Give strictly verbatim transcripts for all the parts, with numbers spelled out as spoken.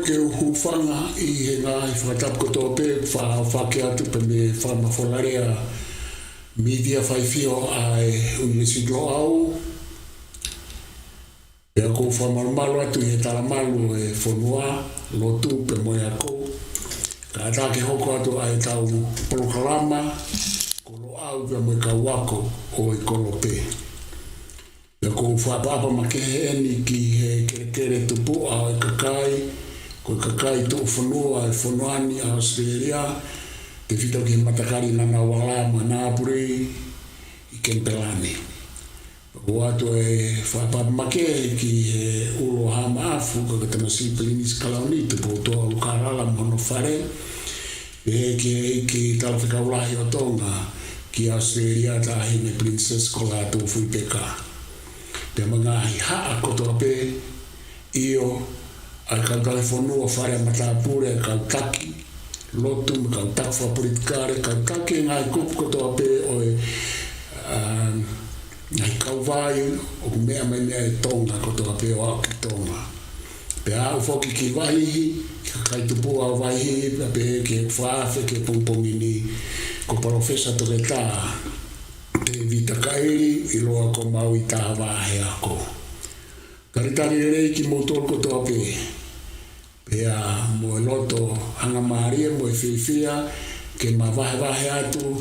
Ke u hūfanga ʻi he ngaahi fakatapu kotoa pē, fa-, fakatapu atu pē mei he fakamafola lea mītia faifio ʻa e ʻUnivēsiti Loʻau. Pea ʻoku ou fakamalumalu atu ʻi he talamalu ʻo e fonua, lotu pea mo e ako. Kae ʻatā ke hoko atu ʻa e tau polokalama, ko Loʻau pea mo e kau ako ʻo e kolope. Pea ʻoku ou fakaʻapaʻapa makehe eni ki he kelekele tupuʻa ʻo e kakai, ko e kakai tuʻufonua ʻo e fonua ni ʻa ʻAositelēlia, tefito ki he matakali Ngunnawal mo Ngambri ʻi Kenipela ni. ʻOku ou ʻoatu e fakaʻapaʻapa makehe ki he ʻulu ʻo Haʻa Maʻafu, ko e Tamasiʻi Pilinisi Kalauni Tupoutoʻa ʻUlukalala mo hono fale, pehē ki he ʻEiki Talafekau Lahi ʻo Tonga ki ʻAositelēlia, Taʻahine Pilinisesi ko Lātūfuipeka. Pea mo e ngaahi haʻa kotoa pē, ʻio, ʻa e kau tauhi fonua, fale ʻa matāpule, kau taki lotu, mo e kau taki fakapolitikale, kau taki e ngaahi kupu kotoa pē ʻo e, um, ngaahi kauvai ʻoku meʻa mai mei ai e Tonga kotoa pē ʻo aʻu ki Tonga. Pea aʻu foki ki Vaihi, ki he kakai tupuʻa ʻo Vaihi, pea pehē ki he fakaafe ki he pongipongi ni, ko Palōfesa Toketā Tēvita Kaʻili, ʻiloa ko Maui Tāvā he ako. Talitali lelei kimoutolu kotoa pē, pea mo e loto angamālie mo e fiefia ke ma vahevahe atu,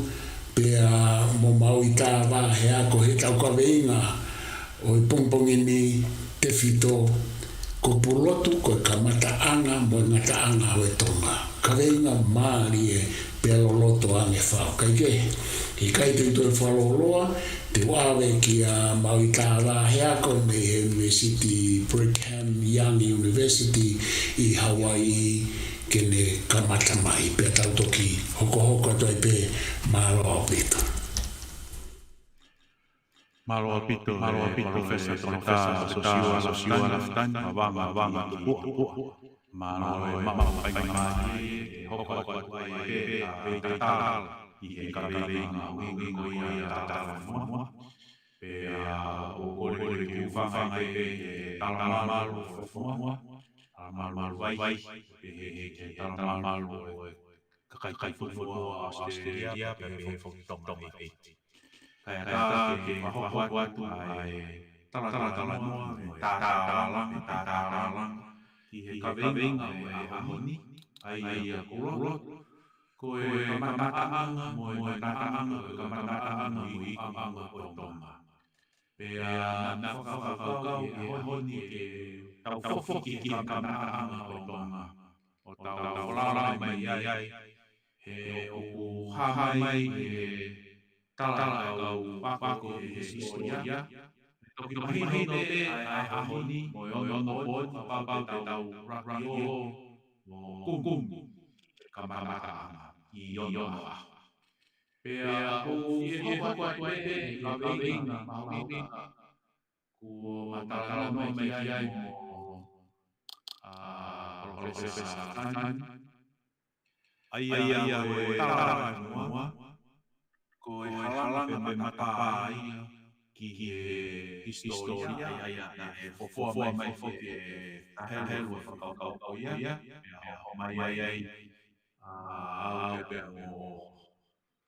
pea mo Maui Tāvā he ako he tau kaveinga ʻo e pongipongi ni, tefito ko Pulotu ko e kamataʻanga mo e ngataʻanga ʻo e Tonga. Kaveinga mālie pea loloto ange fau. Kae kehe, ʻikai te u toe fakalōloa, te u ʻave kia Maui Tāvā he ako mei he ʻUnivēsiti Brigham Young University ʻi Hauaiʻi ke ne kamata mai, pea tau toki hokohoko atu ai pē. Mālō ʻaupito. Mālō ʻaupito, mālō ʻaupito, Palōfesa Toketā Sosiua Lafitani, Mavanga, Mavanga Tupuʻa. Mālō e maʻu faingamālie ke hoko atu ai pē ʻa e tatala ʻi he kaveinga ʻuhinga ko ia ʻa e talafonua. Pea ʻoku ou kole ke u hūfanga ai pē he talamalu ʻo e fonua, talamalu Vaihi, pehē ki he talamalu ʻo e kakai tuʻufonua ʻo ʻAositelēlia, pea pehē foki Tonga mo ʻEiki. Kae ʻatā ke fakahoko atu ʻa e talatalanoa mo e tātālanga, tātālanga ki he kaveinga ʻo e ʻaho ni, ʻa ia ko Pulotu ko e kamataʻanga mo e ngataʻanga ʻo e kamataʻanga mo e ikuʻanga ʻo Tonga. Pea naʻa ku fakakaukau ʻi he ʻaho ni ke tau foki ki he kamataʻanga ʻo Tonga ʻo tau falala mai ai, he ʻoku hā mai he tala ʻa e kau ako ʻi he hisitōlia. Toki mahino pē ʻa e ʻaho ni mo e onopōni, kapau te tau laki ʻo mo kumu kamataʻanga ʻi onoʻaho. Pea ʻoku ou fie hoko atu ai pē he kaveinga mahuʻinga kuo ma talanoa mai ki ai mo, ʻa, Palōfesa Lafitani. ʻA ia ko e talatalanoa, ko e halanga pē matapā ia ki he hisitōlia, ʻa ia naʻe fuofua mai foki ʻe Tahelu ʻo fakakaukau ia, pea ʻomai ai, ʻa, au pea mo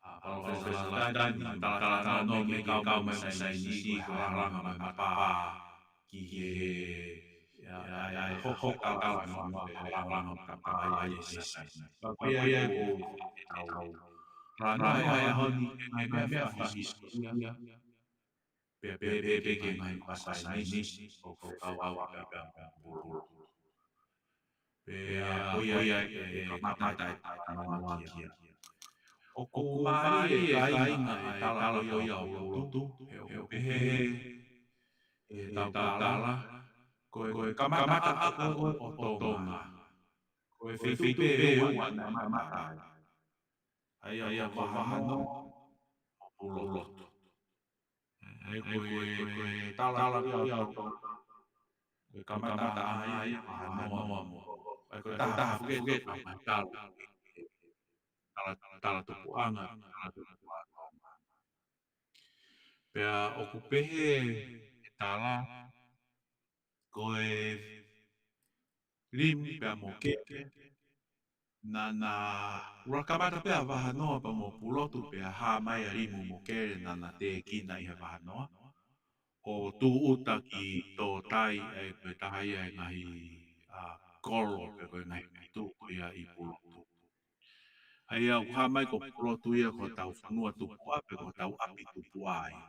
ʻa, Palōfesa Lafitani, talatalanoa mai ki he kau mai saienisi, ko e halanga matapā ki he, ʻa, ʻa, ʻa e hoko ʻa e talafonua, ko e halanga matapā ia ʻi he saienisi. Pea ko ia ʻoku tau talanoa he ʻaho ni, ʻa e ngaahi meʻa fakahisitōlia, pea pehē pē ki he ngaahi fakasaienisī ʻoku kau ai pea mo Pulotu. Pea ko ia ʻe kamata ʻa e talanoa ki ai. ʻOku mālie e kāinga ʻa e tala ko ia ʻo Pulotu, he ʻoku pehē ʻe he tautala, ko e, ko e kamataʻanga ʻo Tonga, ko e feituʻu pē ʻe ua naʻe kamata ai. ʻA ia ko Vahanoa mo Pulotu. ʻA ia ko e, ko e, ko e tala ko ia ʻo Tonga, ko e kamataʻanga ia ʻa Vahanoa mo, ʻa ia ko e taha foki ʻa e tala, tala, tala tupuʻanga, tala tupuʻanga. Pea ʻoku pehē ʻe he tala, ko e Limu pea mo Kele, naʻa na ʻuluaki kamata pē ʻa Vahanoa pea mo Pulotu pea hā mai ʻa Limu mo Kele naʻa na tēkina ʻi he Vahanoa. ʻO tūʻuta ki Tōtai, ʻa ia ko e taha ia e ngaahi, ʻa, kolo pe ko e ngaahi feituʻu ko ia ʻi Pulotu. ʻA ia ʻoku hā mai ko Pulotu ia ko hotau fonua tupuʻa pe ko hotau ʻapi tupuʻa ia.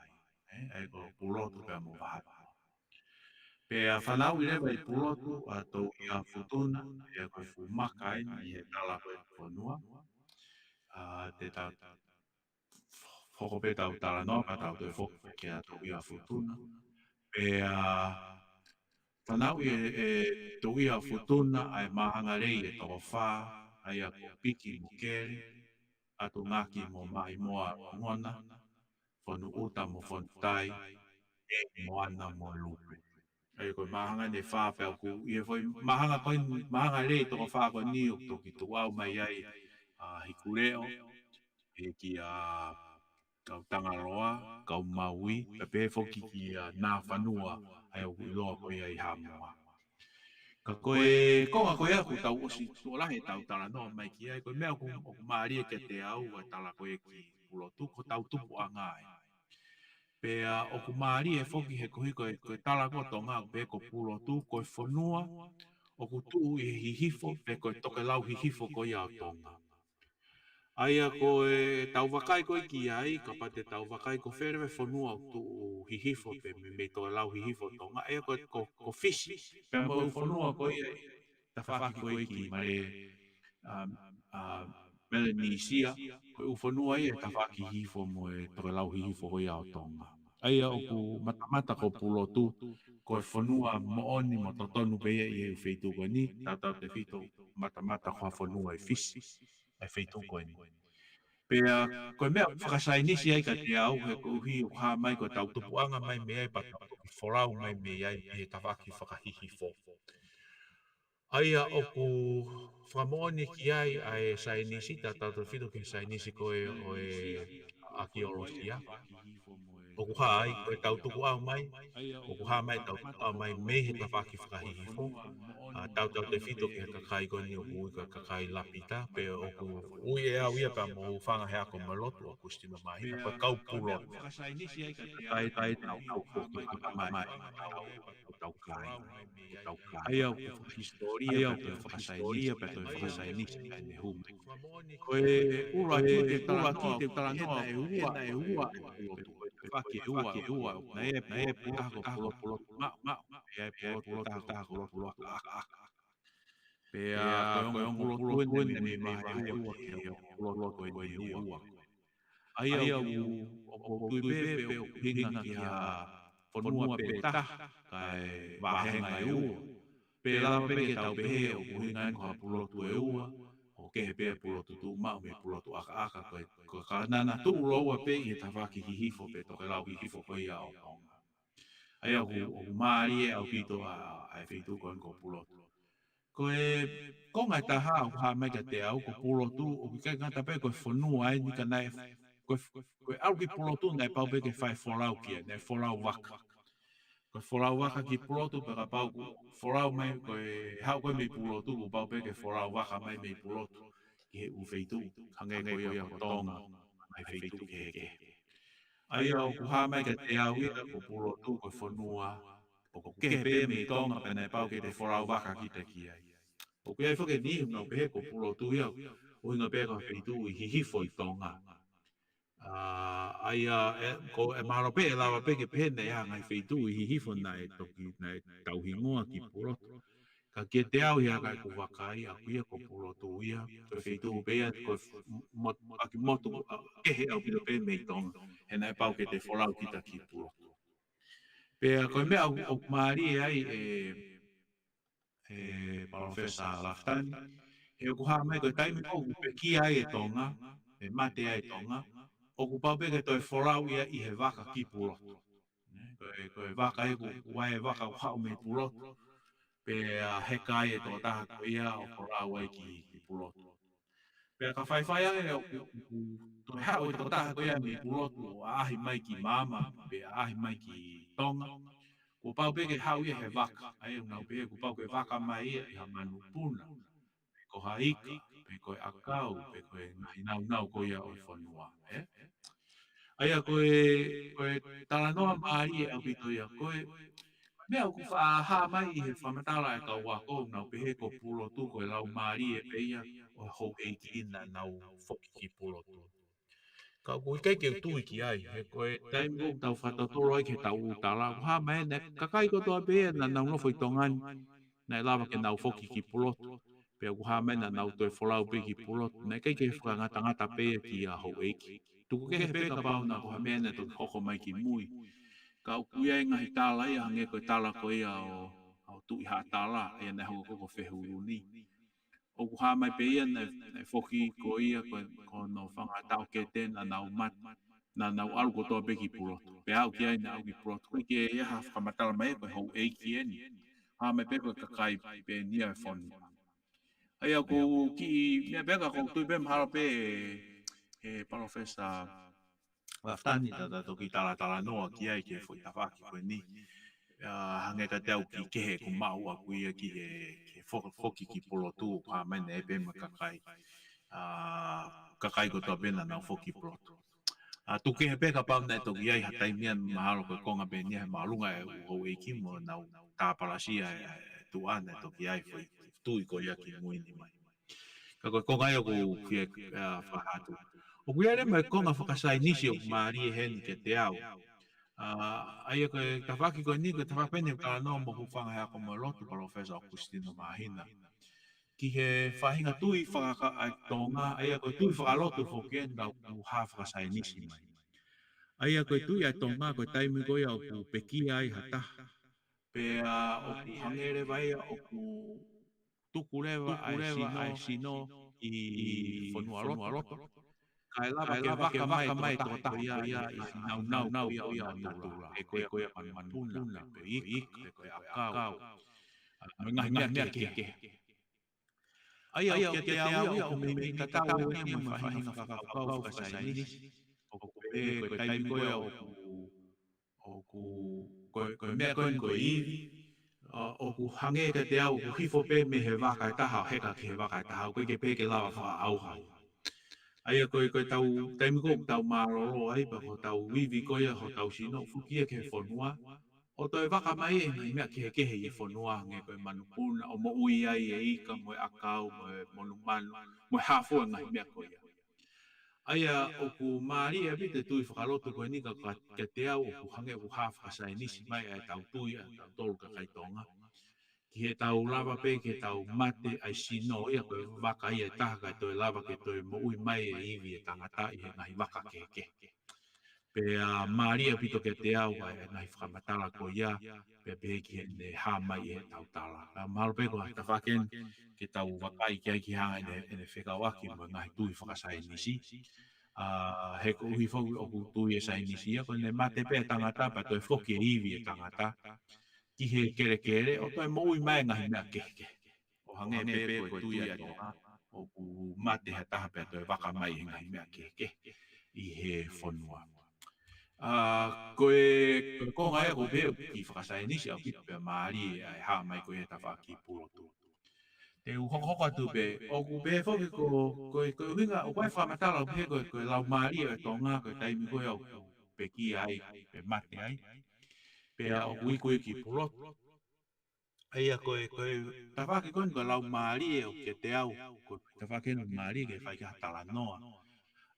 ʻE, ʻa ia ko Pulotu pea mo Vahanoa. Pea fanauʻi leva ʻi Pulotu ʻa Touiafutuna, ʻa ia ko e fuʻu maka eni ʻi he tala ko e fonua. ʻA, te tau hoko pē ʻetau talanoa, pea tau toe foki ki he Touiafutuna. Pea fanauʻi ʻe, ʻe Touiafutuna ʻa e māhanga lei ʻe toko fā, ʻa ia ko Piki mo Kele, ʻAtungaki mo Maʻimoa Longona, Fonuʻuta mo Fonutai, ʻEiki Moana mo Lupe. ʻA ia ko e māhanga eni ʻe fā pea ʻoku ʻi he foʻi māhanga ko eni, māhanga lei toko fā ko eni ʻoku toki tuʻu mai ai ʻa Hikuleʻo, ʻEiki ʻa Kau Tangaloa, Kau Maui, pea pehē foki kia Nafanua, ʻa ia ʻoku ʻiloa ko ia ʻi Haʻamoa. Ka ko e konga ko ia ʻoku tau ʻosi tuʻo lahi ʻetau talanoa mai ki ai, ko e meʻa ʻoku, ʻoku mālie kiate au ʻa e tala ko ē ki Pulotu, ko hotau tupuʻanga ē. Pea ʻoku mālie foki he koeʻuhi ko e, ko e tala ko Tonga, pea ko Pulotu, ko e fonua ʻoku tuʻu ʻi he hihifo, pe ko e tokelau hihifo ko ia ʻo Tonga. ʻA ia ko ʻetau vakai ko ē ki ai, kapau te tau vakai ko fē leva e fonua ʻoku tuʻu hihifo pe mei, mei tokelau hihifo ʻo Tonga, ʻa ia ko, ko, ko Fisi, pea mo e ʻū fonua ko ia ʻi he tafaʻaki ko ē ki Male-, ʻa, ʻa, Melenisia, ko e ʻū fonua ia ʻi he tafaʻaki hihifo mo e tokelau hihifo ko ia ʻo Tonga. ʻA ia ʻoku matamata ko Pulotu, ko e fonua moʻoni mo totonu pē ia ʻi he ʻū feituʻu ko eni, tautautefito matamata ko ha fonua ʻi Fisi, ʻa e feituʻu ko eni. Pea ko e meʻa ʻoku fakasainisi ai kiate au he koeʻuhi ʻoku hā mai ko ʻetau tupuʻanga mai mei ai pea tau toki folau mai mei ai ʻi he tafaʻaki fakahihifo. ʻA ia ʻoku fakamoʻoni ki ai ʻa e saienisi, tautautefito ki he saienisi ko ē ʻo e ʻakiolosia. ʻOku hā ai, ko ʻetau tukuʻau mai, ʻoku hā mai ʻetau tukuʻau mai mei he tafaʻaki fakahihifo. ʻA, tautautefito ki he kakai ko eni ʻoku ui ko e kakai Lapita, pea ʻoku ui ʻe au ia pea mo Fanga he ako mo e lotu ʻo Kusitino Māhina, ko e kau Pulotu. Kakai, kakai, tau, tau, tau, tau, tau, tau, tau, tau, tau, tau, tau, ʻa ia ʻoku fakahisitōlia, ʻa ia ʻoku fakahisitōlia, pea toe fakasaienisi, pea toe fakasaienisi, pea ne hū mai. Ko e ʻuluaki, te u talanoa, te u talanoa, ʻe ua, ʻe ua, ʻe ua, ʻe ua, naʻe ʻi ai e Pulotu ʻe taha ko Pulotu Maʻu, Maʻu, ʻe ʻi ai e Pulotu ʻe taha ko Pulotu ʻAkaʻaka. Pea ko e ongo Pulotu eni mei he vahe ua ki he Pulotu ko eni ʻe ua. ʻA ia ʻoku, ʻoku ou tui pē pe ʻoku ʻuhinga ki ha fonua pē taha, kae vāhenga ʻe ua. Pe lava pē ke tau pehē ʻoku ʻuhinga eni ko ha Pulotu ʻe ua, ʻo kehe pē Pulotu Tuʻumaʻu mei Pulotu ʻAkaʻaka, ko e, ko e ka naʻa na tuʻu lōua pē ʻi he tafaʻaki hihifo pe tokelau hihifo ko ia ʻo Tonga. ʻA ia ʻoku, ʻoku mālie ʻaupito ʻa, ʻa e feituʻu ko eni ko Pulotu. Ko e konga ʻe taha ʻoku hā mai kiate au, ko Pulotu, ʻoku ʻikai ngata pē ko e fonua eni ka naʻe, ko e, ko e ʻalu ki Pulotu naʻe pau pē ke fai folau ki ai, naʻe folau vaka. Ko e folau vaka ki Pulotu, pea kapau ʻoku folau mai, ko e haʻu ko ē mei Pulotu, kuo pau pē ke folau vaka mai mei Pulotu ki he ʻū feituʻu, hangē ko ia ko Tonga, mo e ngaahi feituʻu kehekehe. ʻA ia ʻoku hā mai kiate au ia, ko Pulotu, ko e fonua ʻoku kehe pē mei Tonga, pea naʻe pau ke te folau vaka kita ki ai. ʻOku ʻi ai foki e niʻihi ʻoku nau pehē ko Pulotu ia, ʻuhinga pē ko ha feituʻu ʻi hihifo ʻi Tonga. ʻA, ʻa ia, ʻe, ko e mahalo pē, ʻe lava pē ke pehē naʻe ʻi ai ha ngaahi feituʻu ʻi hihifo naʻe toki, naʻe tauhingoa ki Pulotu. Ka kiate au ia ka ʻeku vakai, ʻaku ia ko Pulotu ia, ko e feituʻu pē ia, ko e f-, mo-, ʻaki motu, ʻa, kehe ʻaupito pē mei Tonga, he naʻe pau ke te folau kita ki Pulotu. Pea ko e meʻa ʻoku, ʻoku mālie ai ʻe, ʻe Palōfesa Lafitani, he ʻoku hā mai ko e taimi ko ē ʻoku pekia ai e Tonga, ʻe mate ai e Tonga, ʻoku pau pē ke toe folau ia ʻi he vaka ki Pulotu. Ko e, ko e vaka ē ʻoku, ʻoku ʻi ai e vaka ʻoku haʻu mei Pulotu, pea heka ai e tokotaha ko ia ʻo folau ai ki, ki Pulotu. Pea ka faifai ange ʻoku, ʻoku toe haʻu e tokotaha ko ia mei Pulotu ʻo ʻaʻahi mai ki Maama, pe ʻaʻahi mai ki Tonga, Kuo pau pē ke haʻu ia he vaka, ʻa ia ʻoku nau pehē kuo pau ke vaka mai ia ʻi ha manupuna, pe ko ha ika, pe ko e ʻakau, pe ko e ngaahi naunau ko ia ʻo e fonua, ē? ʻA ia ko e, ko e talanoa mālie ʻaupito ia, ko e meʻa ʻoku faʻa hā mai ʻi he fakamatala ʻa e kau ako ʻoku nau pehē ko Pulotu, ko e laumālie pē ia ʻo e houʻeiki naʻa nau foki ki Pulotu. Ka ʻoku ʻikai ke u tui ki ai, he ko e taimi ʻoku tau fakatotolo ai ki heʻetau tala, ʻoku hā mai ʻa e kakai kotoa pē ia naʻa nau nofo ʻi Tonga ni, naʻe lava ke nau foki ki Pulotu. Pea ʻoku hā mai naʻa nau toe folau pē ki Pulotu, naʻe ʻikai ke fakangatangata pē ia ki ha houʻeiki. Tuku kehe pē kapau naʻa ko ha meʻa naʻe toki hoko mai ki mui. Ka ʻoku ʻi ai e ngaahi tala ia, hangē ko e tala ko ia ʻo, ʻo Tuʻi Haʻatala, ʻa ia naʻe hoko ko Fehuluni. ʻOku hā mai pē ia naʻe, naʻe foki ko ia ko, ko hono fanga taʻokete naʻa nau mat-, naʻa nau ʻalu kotoa pē ki Pulotu. Pea aʻu ki ai naʻe aʻu ki Pulotu. ʻOku ʻikai ke ʻi ai ha fakamatala mai ko e houʻeiki eni. Hā mai pē ko e kakai pē eni ia ʻo e fonua. ʻA ia ʻoku kiʻi meʻa pē ka ʻoku ou tui pē mahalo pē ʻe, ʻe Palōfesa Lafitani ta, ta toki talatalanoa ki ai ki he foʻi tafaʻaki ko eni. ʻA, hangē kiate au ʻoku kehe ʻeku maʻu ʻaʻaku ia ki he, ki he fo-, foki ki Pulotu, ʻoku hā mai naʻe ʻi ai pē mo e kakai, ʻa, kakai kotoa pē naʻa nau foki ki Pulotu. ʻA, tuku kehe pē kapau naʻe toki ʻi ai ha taimi ia mahalo ko e konga pē eni ia he māʻolunga ʻa e ʻū houʻeiki mo ʻenau tāpalasia e, e tuʻa naʻe toki ʻi ai e foʻi tui ko ia ki mui ni mai. Ka ko e konga ia ʻoku ou fie, ʻa, fakahā atu. ʻOku ʻi ai leva mo e konga fakasaienisi ʻoku mālie heni kiate au. ʻA, ʻa ia ko e tafaʻaki ko eni, ko e tafaʻaki pē eni ʻoku talanoa mo hoku fanga ako mo e lotu, Palōfesa ʻOkusitino Māhina, ki he faʻahinga tui faka-, ʻa e Tonga, ʻa ia ko e tui fakalotu foki eni ka ʻoku hā fakasaienisi mai. ʻA ia ko e tui ʻa e Tonga, ko e taimi ko ia ʻoku pekia ai ha taha, pea ʻoku hangē leva ia ʻoku tuku leva ʻa e sino ʻi fonua loto. Kae lava ke vaka mai e tokotaha ko ia ʻi he naunau ko ia ʻo natula. Pe ko e, ko e manupuna, pe ko e ika, pe ko e ʻakau. ʻA, mo e ngaahi meʻa kehekehe. ʻA ia ʻoku kiate au ia ʻoku meimei tatau ia mo e faʻahinga fakakaukau fakasaienisi. ʻOku pehē ko e taimi ko ia ʻoku ʻoku, ko e, ko e meʻa ko eni ko e ivi, ʻa, ʻoku hangē kiate au ʻoku hifo pē mei he vaka ʻe taha ʻo heka ki he vaka ʻe taha, ʻoku ʻikai ke pehē ke lava fakaʻauha. ʻA ia ko e, ko ʻetau taimi ko ē ʻoku tau mālōlō ai pea ko hotau ivi ko ia hotau sino ʻoku foki ia ki he fonua, ʻo toe vaka mai e ngaahi meʻa kehekehe ʻi he fonua hangē ko e manupuna ʻo moʻui ai e ika mo e ʻakau mo e monumanu mo e hā fua e ngaahi meʻa ko ia. ʻA ia ʻoku mālie ʻaupito e tui fakalotu ko eni ka, ka kiate au ʻoku hangē ʻoku hā fakasaienisi mai ʻa ʻetau tui ʻa tautolu kakai Tonga. Ki heʻetau lava pē ke tau mate ʻa e sino ia ko e vaka ia ʻe taha kae toe lava ke toe moʻui mai e ivi e tangata ʻi he ngaahi vaka kehekehe. Pea mālie ʻaupito kiate au ʻa e ngaahi fakamatala ko ia, pea pehē ki heʻene hā mai ʻi heʻetau tala. ʻA, mahalo pē ko e tafaʻaki eni ke tau vakai ki ai ki he anga ʻene, ʻene fekauʻaki mo e ngaahi tui fakasaienisi. ʻA, he koeʻuhi foki ʻoku tui e saienisi ia, ko ʻene mate pē e tangata, pea toe foki e ivi e tangata ki he kelekele, ʻo toe moʻui mai e ngaahi meʻa kehekehe. ʻO hangē pē ko e tui ʻa e Tonga, ʻoku mate ha taha pea toe vaka mai e ngaahi meʻa kehekehe ʻi he fonua. ʻA, ko e, ko e konga ia ʻoku pehē ʻoku kiʻi fakasaienisi ʻaupito pea mālie ʻa e hā mai ko ia he tafaʻaki Pulotu. Te u hokohoko atu pē, ʻoku pehē foki ko, ko e, ko e ʻuhinga, ʻoku ʻi ai e fakamatala ʻoku pehē ko e, ko e laumālie ʻo e Tonga, ko e taimi ko ia ʻoku pekia ai, pe mate ai. Pea ʻoku iku ia ki Pulotu. ʻA ia ko e, ko e tafaʻaki ko eni ko e laumālie ʻoku kiate au, ko e tafaʻaki eni mālie ke fai ki ai ha talanoa.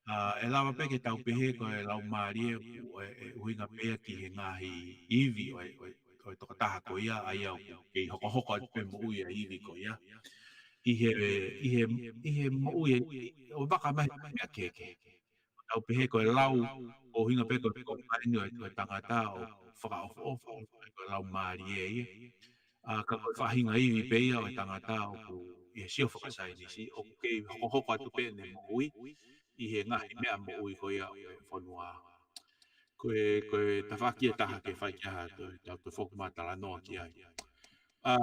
ʻA, ʻe lava pē ke tau pehē ko e laumālie ʻoku, ʻe, ʻe ʻuhinga pē ia ki he ngaahi ivi ʻo e, ʻo e, ʻo e tokotaha ko ia, ʻa ia ʻoku kei hokohoko atu pē moʻui ʻa e ivi ko ia. ʻI he, ʻi he, ʻi he moʻui ʻo vaka mai he meʻa kehekehe. Tau pehē ko e lau, ʻo ʻuhinga pē ko e, ko e konga eni ʻo e, ʻo e tangata ʻoku fakaʻofoʻofa, ko e laumālie ia. ʻA, ka ko e faʻahinga ivi pē ia ʻo e tangata ʻoku ʻi he sio fakasaienisi, ʻoku kei hokohoko atu pē ʻene moʻui ʻi he ngaahi meʻa moʻui ko ia ʻo e fonua. Ko e, ko e tafaʻaki ʻe taha ke fai ki ai ha toe, toe, toe foki mai talanoa ki ai. ʻA,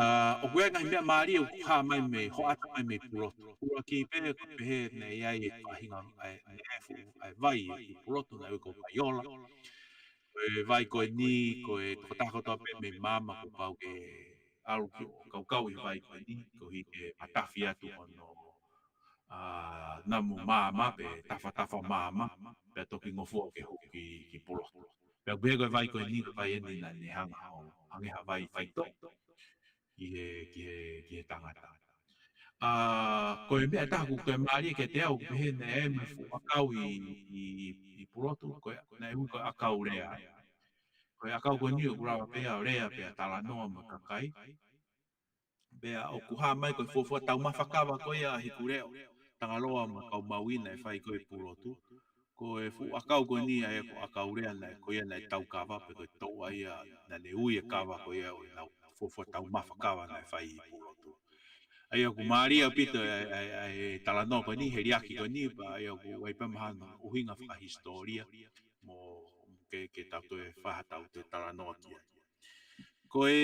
ʻoku ʻi ai e ngaahi meʻa mālie ʻoku hā mai mei, hoʻata mai mei Pulotu. ʻUluaki pē, ko e pehē naʻe ʻi ai e faʻahinga, ʻa e, naʻe fuʻu, ʻa e vai ʻi Pulotu naʻe ui ko Vaiola. Ko e vai ko eni, ko e tokotaha kotoa pē mei maama kuo pau ke ʻalu ki ʻo kaukau ʻi he vai ko eni, koeʻuhi ke matafi atu hono, ʻa, namu maama pe tafatafa maama, pea toki ngofua ke hū ki, ki Pulotu. Pea ʻoku pehē ko e vai ko eni, ko e vai eni naʻa ne hanga ʻo, hangē ha vai faitoʻo ki he, ki he, ki he tangata. ʻA, ko e meʻa ʻe taha ʻoku toe mālie kiate au, ʻoku pehē naʻe ʻi ai mo e fuʻu ʻakau ʻi, ʻi, ʻi Pulotu, ko e, naʻe ui ko e ʻakau lea. Ko e ʻakau ko eni ʻoku lava pē ia ʻo lea pea talanoa mo e kakai. Pea ʻoku hā mai ko e fuofua taumafa kava ko ia ʻa Hikuleʻo Tangaloa mo e kau Maui naʻe fai ko ē ʻi Pulotu. Ko e fuʻu ʻakau ko eni ʻa ia ko e ʻakau lea naʻe, ko ia naʻe tau kava pe ko e touʻa ia naʻa ne ui e kava ko ia ʻo ʻenau fuofua taumafa kava naʻe fai ʻi Pulotu. ʻA ia ʻoku mālie ʻaupito ʻa e, ʻa e, ʻa e talanoa ko eni, he liʻaki ko eni, pea ʻa ia ʻoku ʻi ai pē mo hano ʻuhinga fakahisitōlia mo ke, ke tau toe fai haʻatau toe talanoa ki ai. Ko e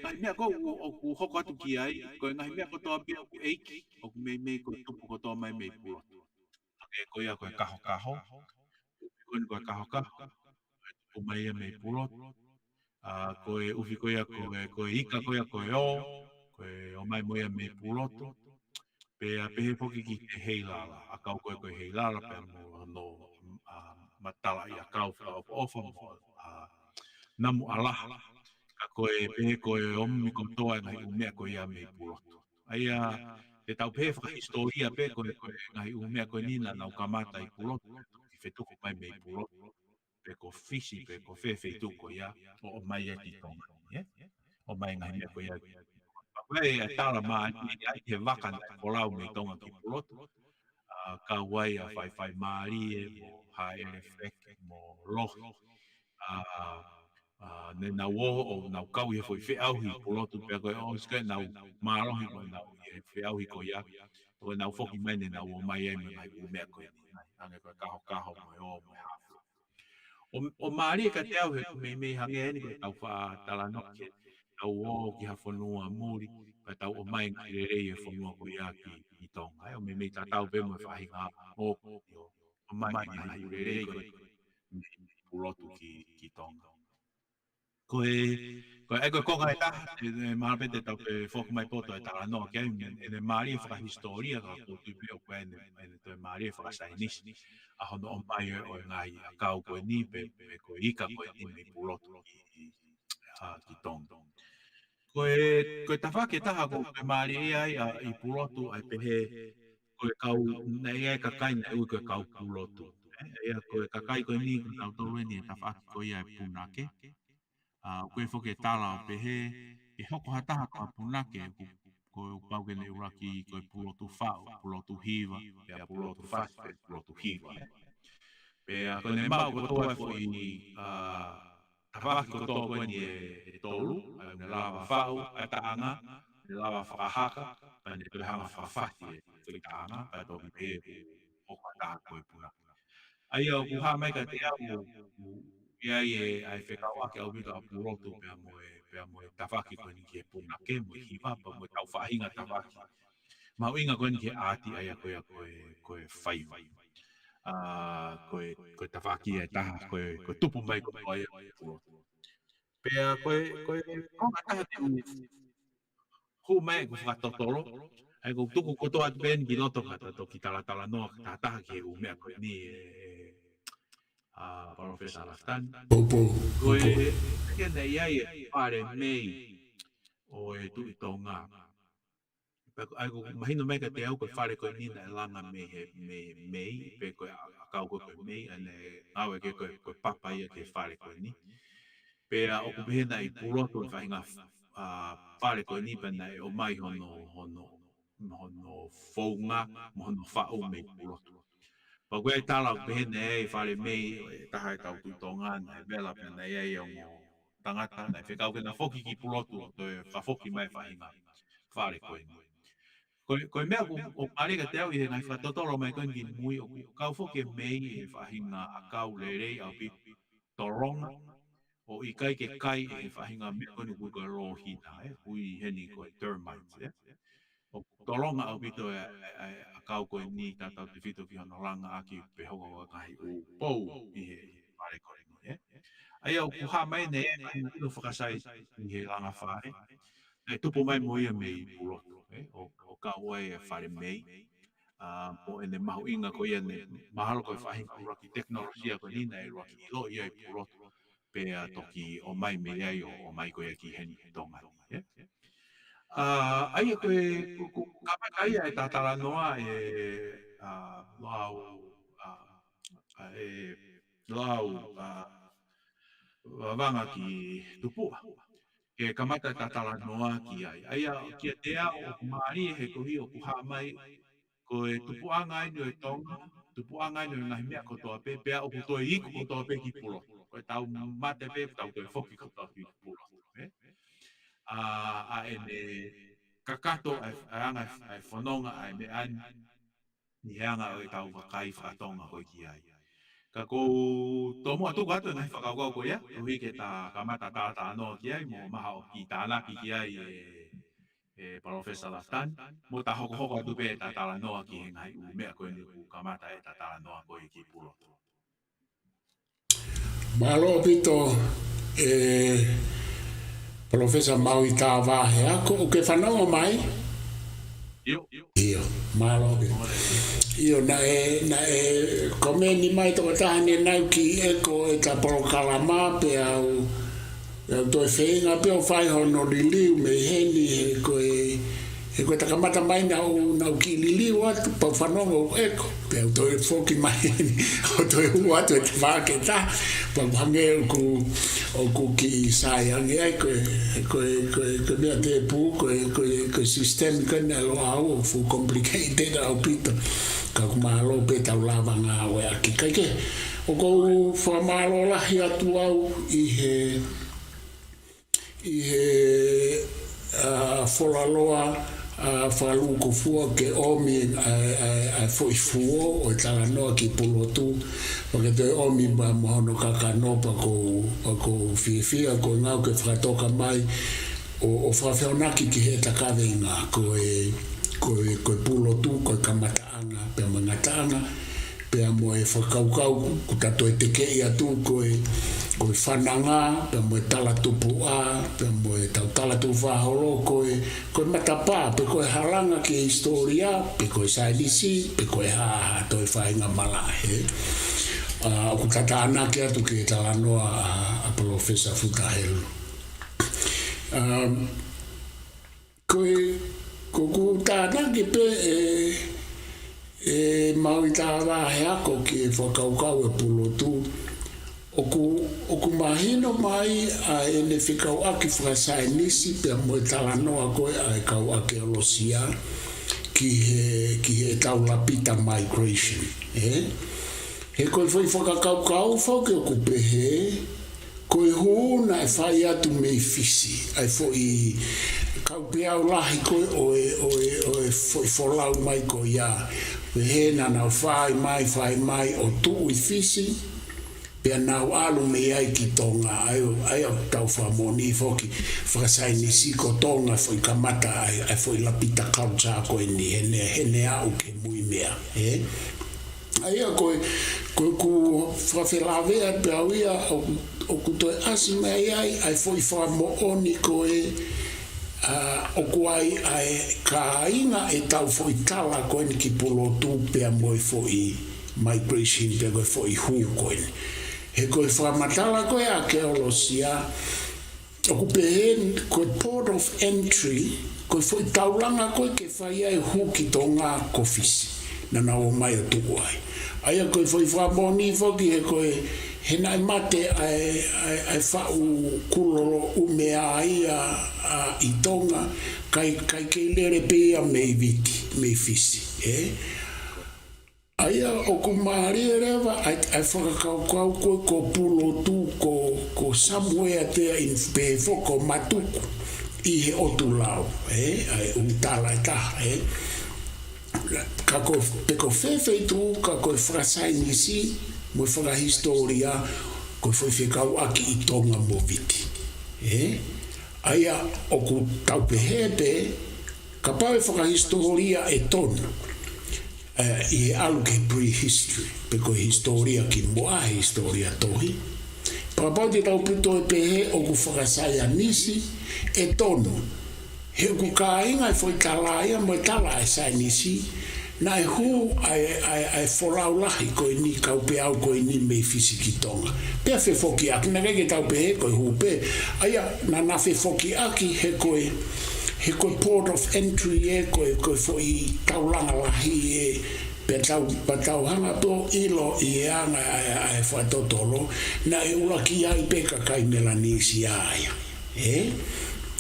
ngaahi meʻa ko ē ʻoku, ʻoku hoko atu ki ai, ko e ngaahi meʻa kotoa pē ʻoku ʻeiki, ʻoku meimei ko e tupu kotoa mai mei Pulotu. Hangē ko ia ko e kahokaho, ko eni ko e kahokaho, ko e tupu mai ia mei Pulotu. ʻA, ko e ʻufi ko ia ko e, ko e ika ko ia ko e ō, ko e ō mai mo ia mei Pulotu. Pea pehē foki ki he heilala, ʻakau ko ē ko e heilala pea mo hono, ʻa, matalaʻiʻakau fakaʻofoʻofa mo, ʻa, namu ʻalaha. Ka ko e pehē ko e ʻomi kotoa e ngaahi ʻū meʻa ko ia mei Pulotu. ʻA ia, te tau pehē fakahisitōlia pē ko e, ko e ngaahi ʻū meʻa ko eni naʻa nau kamata ʻi Pulotu, toki fetuku mai mei Pulotu, pe ko Fisi, pe ko fē feituʻu ko ia, ʻo, ʻomai ia ki Tonga, ē? ʻOmai ngaahi meʻa ko ia. Pea ko e tala mālie ʻa e, he vaka naʻe folau mei Tonga ki Pulotu. ʻA, kau ai ʻa Faifai Mālie, mo Haʻele Feke, mo Lohi. ʻA, ʻa, ne nau ō ʻo nau kau ʻi he foʻi feʻauhi Pulotu pea ko e ʻosi ko ē ʻenau mālohi ko ē ʻenau ʻi he feʻauhi ko ia. Ko ʻenau foki mai ne nau ō mai ai mo e ngaahi ʻū meʻa ko eni. Hangē ko e kahokaho mo e ō mo e hā fua. ʻO, ʻo mālie kiate au he meimei hangē eni ko e tau faʻa talanoa ke tau ō ki ha fonua muli, pea tau ʻomai ngaahi lelei e fonua ko ia ki, ki Tonga. ʻE, ʻo meimei tatau pē mo e faʻahinga ō, ʻo, ʻomai ngaahi lelei ko ē mei Pulotu ki, ki Tonga. Ko e, ko e, ko e konga ʻe taha, ʻe, ʻe mahalo pē te tau toe foki mai poto e talanoa ki ai, ʻene mālie fakahisitōlia ka ʻoku ou tui pē ʻoku ʻi ai ʻene, ʻene toe mālie fakasaienisi. ʻA hono ʻomai ʻo e ngaahi ʻakau ko eni pe, pe ko e ika ko eni mei Pulotu ki, ʻa, ki Tonga. Ko e, ko e tafaʻaki ʻe taha ʻoku toe mālie ai ʻa, ʻi Pulotu ʻa e pehē, ko e kau, naʻe ʻi ai e kakai naʻe ui ko e kau Pulotu. ʻE, ʻa ia ko e kakai ko eni ko kinautolu eni e tafaʻaki ko ia e punake. ʻA, ʻoku ʻi ai foki e tala ʻo pehē, ke hoko ha taha ko ha punake, ko, ko e pau ke ne ʻuluaki ko e Pulotu Faʻu, Pulotu Hiva, pea Pulotu Fasi, pea Pulotu Hiva. Pea ko ʻene maʻu kotoa e foʻi, ʻa, tafaʻaki kotoa ko eni ʻe, ʻe tolu, ʻa ia ne lava faʻu ʻa e taʻanga, ne lava fakahaka, pea ne toe hanga fakafasi e foʻi taʻanga, pea toki pehē ʻoku hoko ha taha ko e punake. ʻA ia ʻoku hā mai kiate au ʻoku ʻi ai e, ʻa e fekauʻaki ʻaupito ʻa Pulotu pea mo e, pea mo e tafaʻaki ko eni ki he punake mo e hiva pea mo e kau faʻahinga tafaʻaki mahuʻinga ko eni ki he ʻaati ʻa ia ko ia ko e, ko e faiva. ʻA, ko e, ko e tafaʻaki ʻe taha, ko e, ko e tupu mai ko ia ʻa Pulotu. Pea ko e, ko e konga ʻe taha te u hū mai ʻeku fakatotolo, ʻa ia ʻoku ou tuku kotoa atu pē eni ki loto ka ta toki talatalanoa ka ta taha ki he ʻū meʻa ko eni ē, ʻa, Palōfesa Lafitani. Poupou, ko e, poupou. Ke ne ʻi ai e fale mei ʻo e Tuʻi Tonga. Pea ko, ʻa ia ʻoku mahino mai kiate au ko e fale ko eni naʻe langa mei he, mei he mei, pe ko e ʻa, ʻakau ko ē ko e mei, ʻa ia naʻe ngāueʻaki ko e, ko e papa ia ki he fale ko eni. Pea ʻoku pehē naʻe ʻi Pulotu e faʻahinga, ʻa, fale ko eni pea naʻe ʻomai hono, hono, hono founga, mo hono faʻu mei Pulotu. Pea ko e tala ʻoku pehē naʻe ʻi ai e fale mei ʻo e taha e kau Tuʻi Tonga naʻe vela pea naʻe ʻi ai e ongo tangata naʻe fekau ke na foki ki Pulotu ʻo toe fakafoki mai e faʻahinga fale ko eni. Ko e, ko e meʻa ʻoku, ʻoku mālie kiate au ʻi he ngaahi fakatotolo mai ko eni ki mui ʻoku kau foki e mei ʻi he faʻahinga ʻakau lelei ʻaupito, tolonga, ʻo ʻikai ke kai ʻe he faʻahinga meʻa ko eni ʻoku ui ko e lōhina, ē, ui heni ko e termites, ē. ʻOku tolonga ʻaupito e, e, e ʻakau ko eni tautautefito ki hono langaʻaki pe hoko ko e ngaahi ʻū pou ʻi he, ʻi he fale ko eni. ē? ʻA ia ʻoku hā mai ʻene, ʻene ʻilo fakasaienisi he langa fale. Naʻe tupu mai mo ia mei Pulotu, ē? ʻO, ʻo kau ai e fale mei. ʻA, mo ʻene mahuʻinga ko ia naʻe mahalo ko e faʻahinga ʻuluaki tekinolosia ko eni naʻe ʻuluaki ʻiloʻi ai ʻi Pulotu. Pea toki ʻomai mei ai ʻo, ʻomai ko ia ki heni Tonga ni, ē? ʻA, ʻa ia ko e, ko, ko, kamata ia ʻeta talanoa ē, ʻa, Loʻau, ʻa, ʻa, ē, Loʻau, ʻa, Vavangakitupuʻa. Ke kamata ʻeta talanoa ki ai. ʻA ia, kiate au ʻoku mālie he koeʻuhi ʻoku hā mai, ko e tupuʻanga eni ʻo e Tonga, tupuʻanga eni ʻo e ngaahi meʻa kotoa pē, pea ʻoku toe iku kotoa pē ki Pulotu. Ko ʻetau mate pē, tau toe foki kotoa ki Pulotu, ē? ʻA, ʻa ʻene kakato ʻa e, ʻa e anga ʻa e fononga ʻa e meʻa ni, ʻi he anga ʻo ʻetau vakai faka-Tonga ko ē ki ai. Ka ʻoku ou tomuʻa tuku atu e ngaahi fakakaukau ko ia, koeʻuhi ke ta kamata ta talanoa ki ai, mo mahalo ʻoku kiʻi tānaki ki ai ē, ē Palōfesa Lafitani, mo ta hokohoko atu pē ʻeta talanoa ki he ngaahi ʻū meʻa ko eni ʻoku kamata ʻeta talanoa ko ē ki Pulotu. Mālō ʻaupito, ē, Palōfesa Maui Tāvāheako, ʻoku ke fanongo mai? ʻIo. ʻIo, mālō ʻaupito. ʻIo, naʻe, naʻe komeni mai tokotaha ni naʻa nau kiʻi ʻeko ʻeta polokalama pea u, pea u toe feinga pē ʻo fai hono liliu mei heni he ko e, he ko ʻeta kamata mai naʻa nau, nau kiʻi liliu atu, pea u fanongo ʻeku ʻeko. Pea u toe foki mai heni, ʻo toe hū atu ʻeta vā ke ta, pea u hangē ʻoku, ʻoku kiʻi sai ange ai ko e, ko e, ko e, ko e meʻa tēpū, ko e, ko e, ko e system ko ena ʻa Loʻau ʻoku fuʻu complicated ʻaupito. Ka ʻoku mālō pē ʻetau lava ngāueʻaki. Kae kehe, ʻoku ou fakamālō lahi atu au ʻi he, ʻi he, ʻa, folaloa, ʻa, fakalūkufua ke ʻomi ʻa e, ʻa e, ʻa e foʻi fuo ʻo e talanoa ki Pulotu, pea ke toe ʻomi pea mo hono kakano pea ʻoku, pea ʻoku ou fiefia ko e ngāue ke fakatoka mai ʻo, ʻo fakafehoanaki ki heʻeta kaveinga ko e, ko e, ko e Pulotu, ko e kamataʻanga, pea mo e ngataʻanga, pea mo e fakakaukau, ʻoku ta toe tekeʻi atu ko e, ko e fananga, pea mo e talatupuʻa, pea mo ʻetau talatupuʻa holo ko e, ko e matapā, pe ko e halanga ki he hisitōlia, pe ko e saienisi, pe ko e hā ha toe faʻahinga malaʻe, ē. ʻA, ʻoku ta tānaki atu ki he talanoa ʻa, ʻa Palōfesa Futa Helu. Um, ko e, ko ʻeku tānaki pē ē, ē Maui Tāvāheako ki he fakakaukau ʻa Pulotu, ʻoku, ʻoku mahino mai ʻa ʻene fekauʻaki fakasaienisi pea mo e talanoa ko ē ʻa e kau ʻākeolosia ki he, ki heʻetau Lapita migration, ē? He ko e foʻi fakakaukau foki ʻoku pehē, ko e hū naʻe fai atu mei Fisi, ʻa e foʻi kaupeau lahi ko ē ʻo e, ʻo e, ʻo e foʻi folau mai ko ia. Pehē naʻa nau fai mai, fai mai ʻo tuʻu ʻi Fisi, pea nau ʻalu mei ai ki Tonga, ʻa ia, ʻa ia ʻoku tau fakamoʻoni foki fakasaienisi ko Tonga foʻi kamata ʻa e, ʻa e foʻi Lapita culture ko eni, heʻene, heʻene aʻu ki he Muimea, ē? ʻA ia ko e, ko ʻeku fakafelāveʻi pē au ia ʻo, ʻoku toe ʻasi mai ai ʻa e foʻi fakamoʻoni ko ē, ʻa, ʻoku ʻi ai ʻa e kāinga ʻetau foʻi tala ko eni ki Pulotu pea mo e foʻi migration pea ko e foʻi hū ko eni. He ko e fakamatala ko ē ʻa e ʻākeolosia, ʻoku pehē ko e port of entry, ko e foʻi taulanga ko ē ke fai ai e hū ki Tonga ko Fisi. Naʻa nau ō mai ʻo tuʻu ai. ʻA ia ko e foʻi fakamoʻoni foki he ko e, he naʻe mate ʻa e, ʻa e, ʻa e faʻu kulolo ʻumea ia, ʻa, ʻi Tonga, kae, kae kei lele pē ia mei Viti, mei Fisi, ē? ʻA ia ʻoku mālie leva ʻa e, ʻa e fakakaukau ko ē ko Pulotu ko, ko somewhere there in, pehē foki ko Matuku ʻi he ʻotu lau, ē, ʻa e ʻū tala ʻe taha, ē. Ka ko, pe ko fē feituʻu, ka ko e fakasaienisi mo e fakahisitōlia, ko e foʻi fekauʻaki ʻi Tonga mo Viti, ē. ʻA ia ʻoku tau pehē pē, kapau ʻe fakahisitōlia ʻe tonu, ē, ʻi he ʻalu ki he prehistory, pe ko e hisitōlia kimuʻa, he hisitōlia tohi, Kapau te tau pito ʻo pehē ʻoku fakasaienisi, ʻe tonu. He ʻoku kāinga e foʻi tala ia mo e tala ʻa e saienisi, naʻe hū ʻa e, ʻa e, ʻa e folau lahi ko eni, kau peau ko eni mei Fisi ki Tonga. Pea fefokiʻaki, naʻe ʻikai ke tau pehē ko e hū pē. ʻA ia, naʻa na fefokiʻaki he ko e, he ko e port of entry ē, ko e, ko e foʻi taulanga lahi ē, pea tau, pea tau hanga ʻo ʻilo ʻi he anga ʻa e, ʻa e fakatotolo, naʻe ʻuluaki ai pē kakai Melanisia ia. Ē?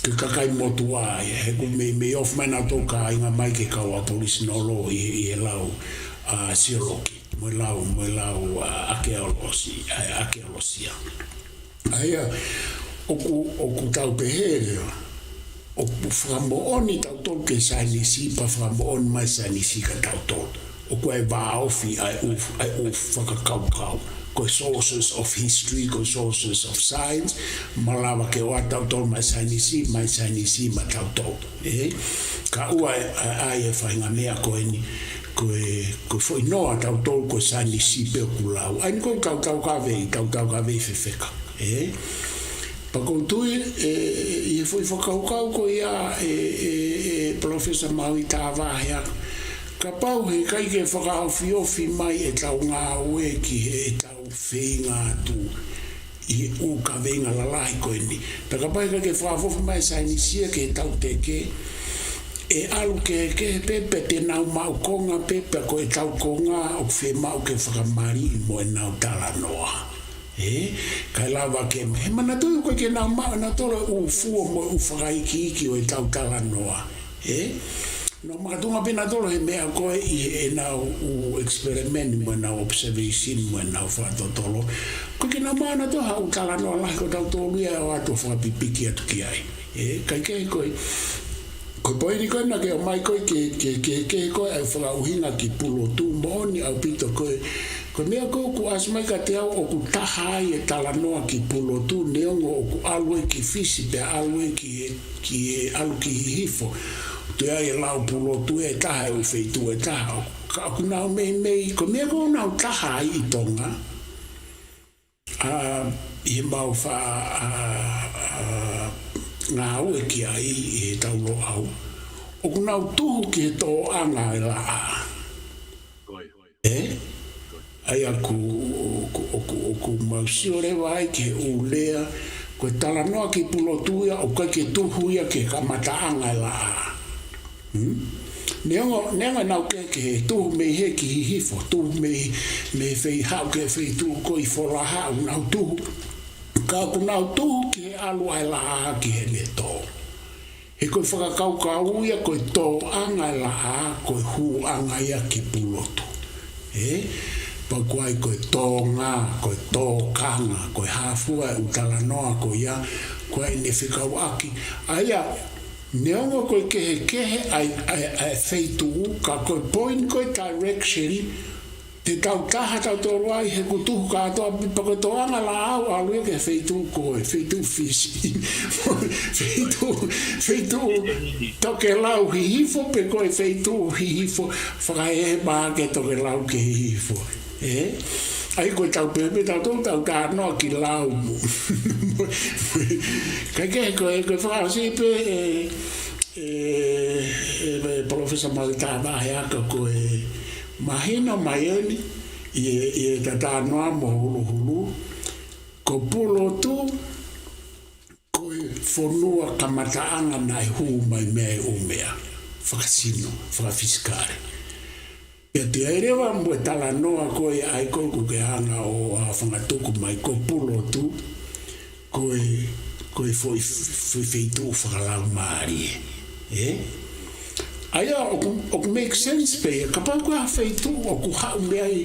Ko e kakai motuʻa ia, he ʻoku mei, mei ofi mai nautolu kāinga mai ke kau Aboriginal ʻi, ʻi he lau, ʻa, sioloki, mo e lau, mo e lau, ʻa, ʻakeolosi, ʻa, ʻakeolosia. ʻA ia, ʻoku, ʻoku tau pehē leva, ʻoku fakamoʻoni tautolu ki he saienisi, pea fakamoʻoni mai saienisi kia tautolu. ʻOku ʻi ai e vāofi ʻa e ʻū, ʻa e ʻū fakakaukau. Ko e sources of history, ko e sources of science, malava ke ʻoatu tautolu maʻa e saienisi, maʻa e saienisi maʻatautolu. Ē? Kae ʻoua ʻe, ʻa, ʻai e faʻahinga meʻa ko eni, ko e, ko e foʻi noa tautolu ko e saienisi pē ʻoku lau. ʻA eni ko e tautau kavei, tautau kavei fefeka. Ē? Pea ʻoku ou tui, ē, ʻi he foʻi fakakaukau ko ia, ē, ē, ē, Professor Maui Tāvāhea, kapau he ʻikai ke fakaofiofi mai ʻetau ngāue ki heʻetau feinga atu ʻi he ʻū kaveinga lalahi ko eni. Pea kapau he ʻikai ke fakaofiofi mai e saienisi ia ki heʻetau teke, ʻe ʻalu kehekehe pē, pea te nau maʻu konga pē, pea ko ʻetau konga ʻoku fiemaʻu ke fakamaliʻi mo ʻenau talanoa. Ē, kae lava ke, he manatuʻi ʻoku ʻikai ke nau maʻu ʻenautolu e ʻū fuo mo e ʻū fakaikiiki ʻo ʻetau talanoa. Ē, nau makatuʻunga pē ʻenautolu he meʻa ko ē ʻi heʻenau ʻū experiment mo ʻenau observation mo ʻenau fakatotolo. ʻOku ʻikai ke nau maʻu ʻenautolu ha ʻū talanoa lahi ko tautolu ia ʻo ʻoatu ʻo fakapipiki atu ki ai. Ē, kae kehe ko e, ko e poini ko ē naʻa ke ʻomai ko ē ke, ke, ke, ke ko e ʻai fakaʻuhinga ki Pulotu, moʻoni ʻaupito ko e, ko e meʻa ko ē ʻoku ʻasi mai kiate au ʻoku taha ai e talanoa ki Pulotu, neongo ʻoku ʻalu ē ki Fisi pea ʻalu ē ki he, ki he ʻalu ki Hihifo. Toe ʻi ai e lau Pulotu ʻe taha, ʻū feituʻu ʻe taha. Ka ʻoku nau meimei, ko e meʻa ko ē ʻoku nau taha ai ʻi Tonga. ʻA, ʻi heʻemau fa-, ʻa, ʻa, ngāue ki ai ʻi heʻetau Loʻau. ʻOku nau tuhu ki he tōʻanga e laʻā. Ē? ʻA ia ʻoku, ʻoku, ʻoku, ʻoku mau sio leva ai ki he ʻū lea, ko e talanoa ki Pulotu ia, ʻoku ʻikai ke tuhu ia ki he kamataʻanga e laʻā. Hmm? Neongo, neongo ʻenau kehekehe, tuhu mei hē ki Hihifo, tuhu mei, mei fei haʻu ki he feituʻu ko ē ʻi Folaha ʻoku nau tuhu. Ka ʻoku nau tuhu ki he ʻalu ʻa e laʻā ki heʻene tō. He ko e fakakaukau ia ko e tōʻanga e laʻā, ko e hūʻanga ia ki Pulotu. Ē? Pea ʻoku ʻi ai ko e tōnga, ko e tōkanga, ko e hā fua e ʻū talanoa ko ia, ko ʻene fekauʻaki. ʻA ia, neongo ko e kehekehe ʻa e, ʻa e, ʻa e feituʻu, ka ko e point ko e direction, te tau taha tautolu ai he ʻoku tuhu kātoa pē, pea ko e tōʻanga e laʻā ʻoku ʻalu ia ki he feituʻu ko ē, feituʻu Fisi. Feituʻu, feituʻu tokelau Hihifo pe ko e feituʻu Hihifo, fakahēhema ʻaki e tokelau ki Hihifo. Ē? ʻA ia ko e tau pehē pē tautolu tau talanoa ki lau mo. Kae kehe ko e, ko e fakaʻosi pē, ē, ē, ē, ē, Professor Maui Tāvāhea, ka ko e mahino mai eni, ʻi he, ʻi heʻeta talanoa mo Huluhulu, ko Pulotu, ko e fonua kamataʻanga naʻe hū mai mei ai e ʻū meʻa fakasino, fakafisikale. Pea toe ʻi ai leva mo e talanoa ko ē ʻa ia ko ē ʻoku ke hanga ʻo, ʻa, fakatuku mai ko Pulotu, ko e, ko e foʻi, foʻi feituʻu fakalaumālie. Ē? ʻA ia ʻoku, ʻoku make sense pē ia, kapau ko ha feituʻu ʻoku haʻu mei ai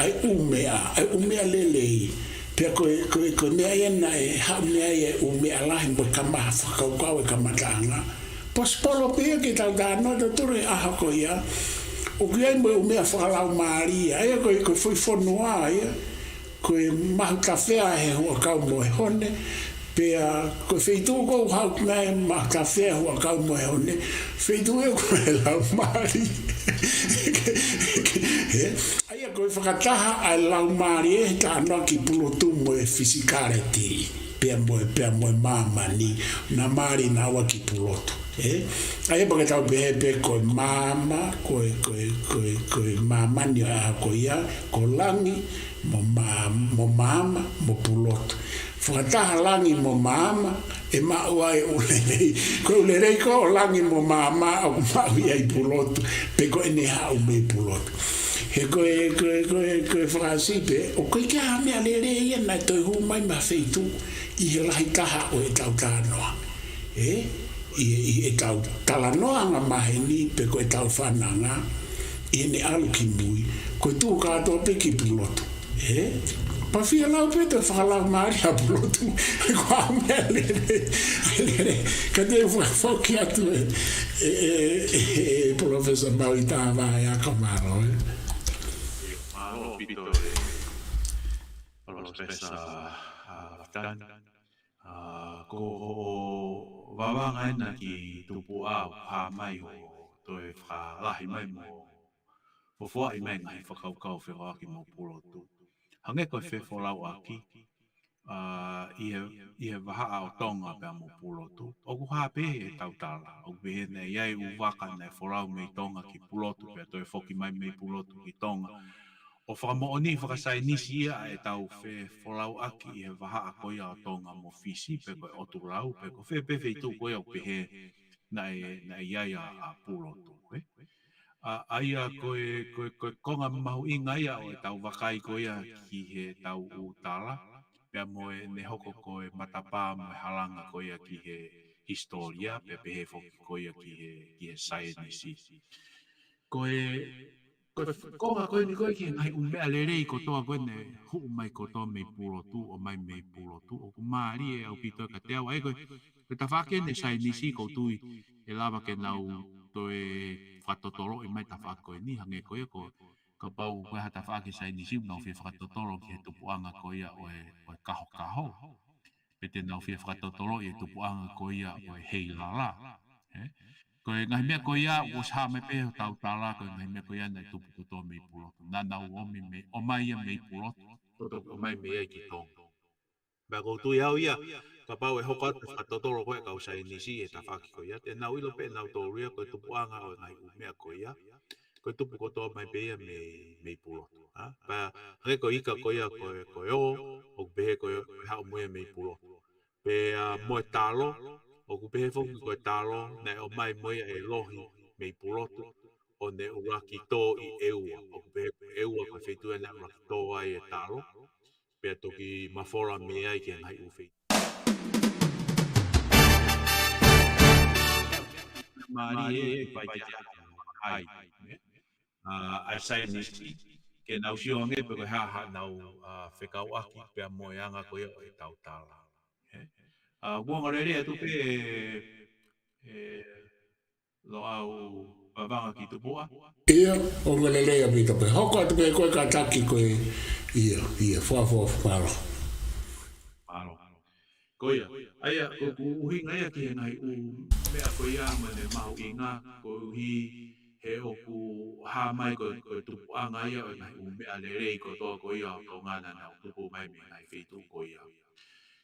ʻa e ʻū meʻa, ʻa e ʻū meʻa lelei. Pea ko e, ko e, ko e meʻa ia naʻe haʻu mei ai e ʻū meʻa lahi mo e kama fakakaukau e kamataʻanga. Posipolo pē ia ke tau talanoa tautolu he ʻaho ko ia. ʻOku ʻi ai mo e ʻū meʻa fakalaumālie. ʻA ia ko e, ko e foʻi fonua ia. Ko e Mahutafea he huʻakau mo e Hone. Pea ko e feituʻu ko ē ʻoku haʻu mei ai Mahutafea, huʻakau mo e Hone. Feituʻu ia ko e laumālie. ʻA ia ko e fakataha ʻa e laumālie he talanoa ki Pulotu mo e physicality, pea mo e, pea mo e māmani, naʻa mālie naua ki Pulotu. ʻA ia pea ke tau pehē pē ko e maama, ko e, ko e, ko e, ko e māmani ʻa ko ia, ko langi, mo mā-, mo maama, mo Pulotu. Fakataha langi mo maama, ʻe maʻu ai ʻū lelei. Ko e ʻū lelei ko ē ʻo langi mo maama ʻoku maʻu ia ʻi Pulotu, pe ko ʻene haʻu mei Pulotu. He ko e, ko e, ko e, ko e fakasipe, ʻoku ʻikai ke ʻi ai ha meʻa lelei ia naʻe toe hū mai mei ha feituʻu ʻi he lahi taha ʻo ʻetau talanoa. ʻE? ʻI, ʻi heʻetau talanoa anga maheni pe ko ʻetau fananga, ʻi heʻene ʻalu ki mui, ko e tuʻu kātoa pē ki Pulotu. ʻE? Pea fie lau pē toe fakalaumālie ʻa Pulotu, he ko e meʻa lelei, lelei. Ka te u fakafoki atu ē, ʻe, ʻe, ʻe, ʻe Professor Maui Tāvai ʻa ka mālō, ē. Mālō ʻaupito ē, Professor, ā, Tani. Ā, ko hoʻo vavanga ena ki tupuʻa ʻoku hā mai ʻo toe fakalahi mai mo fofoaʻi mai ngaahi fakakaukau fekauʻaki mo Pulotu. Hangē ko e fefolauʻaki, ā, ʻi he, ʻi he vahaʻa ʻo Tonga pea mo Pulotu. ʻOku hā pē ʻetau tala, ʻoku pehē naʻe ʻi ai ʻū vaka naʻe folau mei Tonga ki Pulotu, pea toe foki mai mei Pulotu ki Tonga. ʻO fakamoʻoni fakasaienisi ia ʻa ʻetau fefolauʻaki ʻi he vahaʻa ko ia ʻo Tonga mo Fisi, pe ko e ʻotu lau, pe ko fē pē feituʻu ko ia ʻoku pehē naʻe, naʻe ʻi ai ʻa, ʻa Pulotu, ē? ʻA, ʻa ia ko e, ko e, ko e konga mahuʻinga ia ʻo ʻetau vakai ko ia ki heʻetau ʻū tala, pea mo ʻene hoko ko e matapā mo e halanga ko ia ki he hisitōlia, pea pehē foki ko ia ki he, ki he saienisi. Ko e, ko e f-, konga ko eni ko e ki he ngaahi ʻū meʻa lelei kotoa ko eni hū mai kotoa mei Pulotu, ʻomai mei Pulotu, ʻoku mālie ʻaupito kiate au. ʻA ia ko e, ko e tafaʻaki eni saienisi ʻoku ou tui ʻe lava ke nau toe fakatotoloʻi mai tafaʻaki ko eni, hangē ko ia ko, kapau ko e hā tafaʻaki saienisi ʻoku nau fie fakatotolo ki he tupuʻanga ko ia ʻo e, ʻo e kahokaho. Pe te nau fie fakatotoloʻi e tupuʻanga ko ia ʻo e heilala. Ē? Ko e ngaahi meʻa ko ia, ʻoku ʻosi hā mai pē hotau tala, ko e ngaahi meʻa ko ia naʻe tupu kotoa mei Pulotu. Naʻa nau ʻomi mei, ʻomai ia mei Pulotu, ʻo toki ʻomai mei ai ki Tonga. Pea ʻoku ou tui au ia, kapau ʻe hoko atu e fakatotolo ko ē ʻa e kau saienisi he tafaʻaki ko ia, te nau ʻilo pē ʻe nautolu ia ko e tupuʻanga ʻo e ngaahi ʻū meʻa ko ia, ko e tupu kotoa mai pē ia mei, mei Pulotu, ā? Pea hangē ko e ika ko ia ko e, ko e ō, ʻoku pehē ko e, ko e haʻu mo ia mei Pulotu. Pea mo e talo, ʻoku pehē foki ko e talo, naʻe ʻomai mo ia ʻe Lohi mei Pulotu, ʻo ne ʻuluaki tō ʻi ʻEua. ʻOku pehē ko ʻEua ko e feituʻu ia naʻe ʻuluaki tō ai e talo, pea toki mafola mei ai ki he ngaahi ʻū feituʻu. Mālie e fai ke ai, ē? Ā, ʻa e saienisi, ke nau sio ange pe ko e hā haʻanau, ā, fekauʻaki pea mo e anga ko ia ʻo ʻetau tala. Ē? Ā, ʻoku ongo lelei atu pē, ē, Loʻau vavanga ki tupuʻa. ʻIo, ongo lelei ʻaupito pē. Hoko atu pē ko e kātaki ko e, ʻio, ʻio, fua, fua, fua, mālō. Mālō. Ko ia, ʻa ia, ko ʻeku ʻuhinga ia ki he ngaahi ʻū meʻa ko ia mo ʻene mahuʻinga, koeʻuhi he ʻoku hā mai ko e, ko e tupuʻanga ia ʻo e ngaahi ʻū meʻa lelei kotoa ko ia ʻo Tonga naʻa nau tupu mai mei he ngaahi feituʻu ko ia.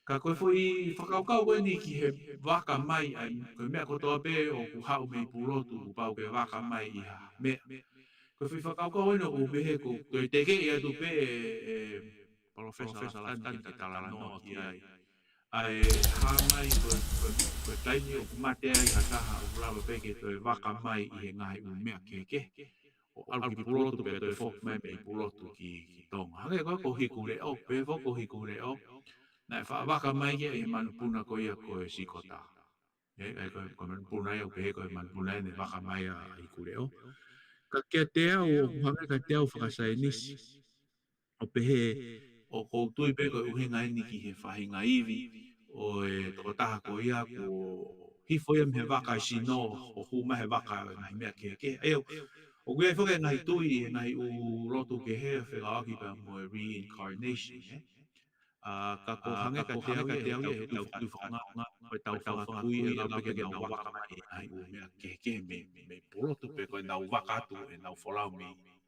Ka ko e foʻi fakakaukau ko eni ki he vaka mai, ʻa ia, ko e meʻa kotoa pē ʻoku haʻu mei Pulotu, kuo pau ke vaka mai ʻi ha meʻa. Ko e foʻi fakakaukau eni ʻoku pehē ʻoku toe tekeʻi atu pē ʻe, ʻe Palōfesa Lafitani ke talanoa ki ai. ʻA e hā mai ko e, ko e, ko e taimi ʻoku mate ai ha taha ʻoku lava pē ke toe vaka mai ʻi he ngaahi ʻū meʻa kehekehe. ʻO ʻalu ki Pulotu pea toe foki mai mei Pulotu ki, ki Tonga. Hangē ko e, ko Hikuleʻo, pehē foki ko Hikuleʻo, naʻe faʻa vaka mai ia ʻi he manupuna ko ia ko e Sikota. ʻE, ʻe, ko e, ko e manupuna ia, ʻoku pehē ko e manupuna ia naʻe vaka mai ai ʻa Hikuleʻo. Ka kiate au, ʻoku hangē kiate au fakasaienisi, ʻo pehē, ʻoku ou tui pē ko e ʻuhinga eni ki he faʻahinga ivi ʻo e tokotaha ko ia kuo hifo ia mei he vaka ʻi Sino, ʻo hū mai he vaka ʻo e ngaahi meʻa kehekehe. ʻA ia, ʻoku ʻi ai foki e ngaahi tui, e ngaahi ʻū lotu kehe, fekauʻaki pea mo e reincarnation, ē? Ā, ka ʻoku hangē kiate au ia, he tau tui fakanga, ko e tau fanga kui ʻe lava pē ke nau vaka mai ʻi he ngaahi ʻū meʻa kehekehe mei, mei Pulotu pe ko ʻenau vaka atu, ʻenau folau mei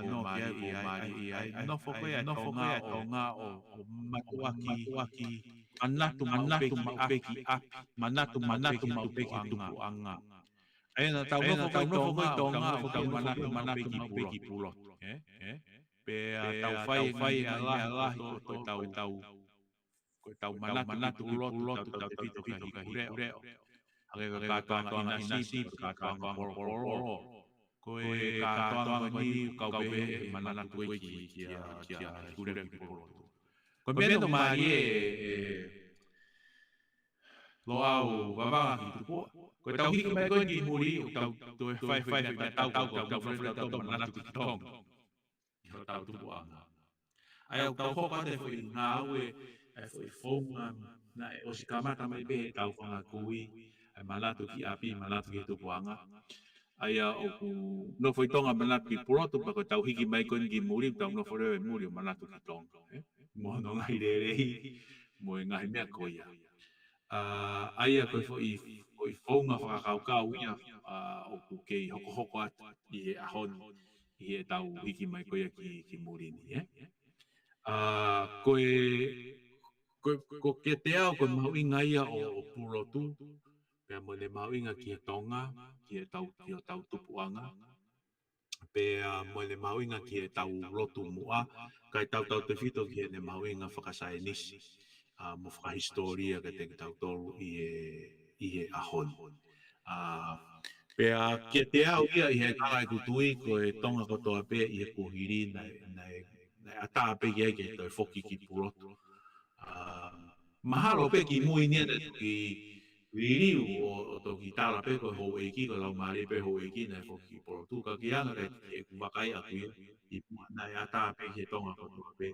talanoa ki ai, ʻoku mālie, ʻa e nofo ko ia ʻa e Tonga ʻo, ʻo mātuʻaki, manatu maʻu pē ki ʻapi, manatu maʻu pē ki he tupuʻanga. ʻA ia naʻa tau nofo ko ē ʻi Tonga, ʻo tau manatu maʻu pē ki Pulotu. Pea tau fai e ngaahi meʻa lahi ko ē ʻoku tau, ko ʻetau manatu ki Pulotu, tautautefito ki he hikuleʻo. Hangē ko e kātoanga ʻinasi, kātoanga polopolo. Ko e kātoanga ko eni ʻoku kau pē he manatu ko ē ki, ki he, ki he hikuleʻo ki Pulotu. Ko e meʻa ʻoku mālie ʻe, ʻe Loʻau Vavanga ki Tupua. Ko ʻetau hiki mai ko ē ki muli, ʻoku tau toe fai, fai, fai, tau, tau, tau, tau, tau, tau, tau manatu ki Tonga. ʻI hotau tupuʻanga. ʻA ia ʻoku tau hoko atu e foʻi ngāue, e foʻi founga, naʻe ʻosi kamata mai pē heʻetau fanga kui, ʻa e manatu ki ʻapi, manatu ki he tupuʻanga. ʻA ia ʻoku nofo ʻi Tonga manatu ki Pulotu, pea ko ʻetau hiki mai ko eni ki muli, tau nofo leva ʻi muli ʻo manatu ki Tonga. Ē? Mo hono ngaahi lelei, mo e ngaahi meʻa ko ia. ʻA, ʻa ia ko e foʻi, foʻi founga fakakaukau ia, ʻa, ʻoku kei hokohoko atu ʻi he ʻaho ni, ʻi heʻetau hiki mai ko ia ki, ki muli ni, ē? ʻA, ko e, ko, ko kiate au, ko e mahuʻinga ia ʻo, ʻo Pulotu, pea mo ʻene mahuʻinga ki he Tonga, ki heʻetau, ki hotau tupuʻanga. Pea mo ʻene mahuʻinga ki heʻetau lotu muʻa, kae tautautefito ki heʻene mahuʻinga fakasaienisi, ʻa, mo fakahisitōlia kiate kitautolu ʻi he, ʻi he ʻaho ni. ʻA, pea kiate au ia ʻi he kala ʻeku tui ko e Tonga kotoa pē ʻi he kuohili naʻe, naʻe, naʻe ʻatā pē ki ai ke toe foki ki Pulotu. ʻA, mahalo pē ki mui ni naʻe toki liliu ʻo, ʻo toki tala pē ko e houʻeiki, ko e laumālie pē houʻeiki naʻe foki ki Pulotu, ka kiʻi anga ʻeku vakai ʻaku ia, ʻi muʻa naʻe ʻatā pē ki he Tonga kotoa pē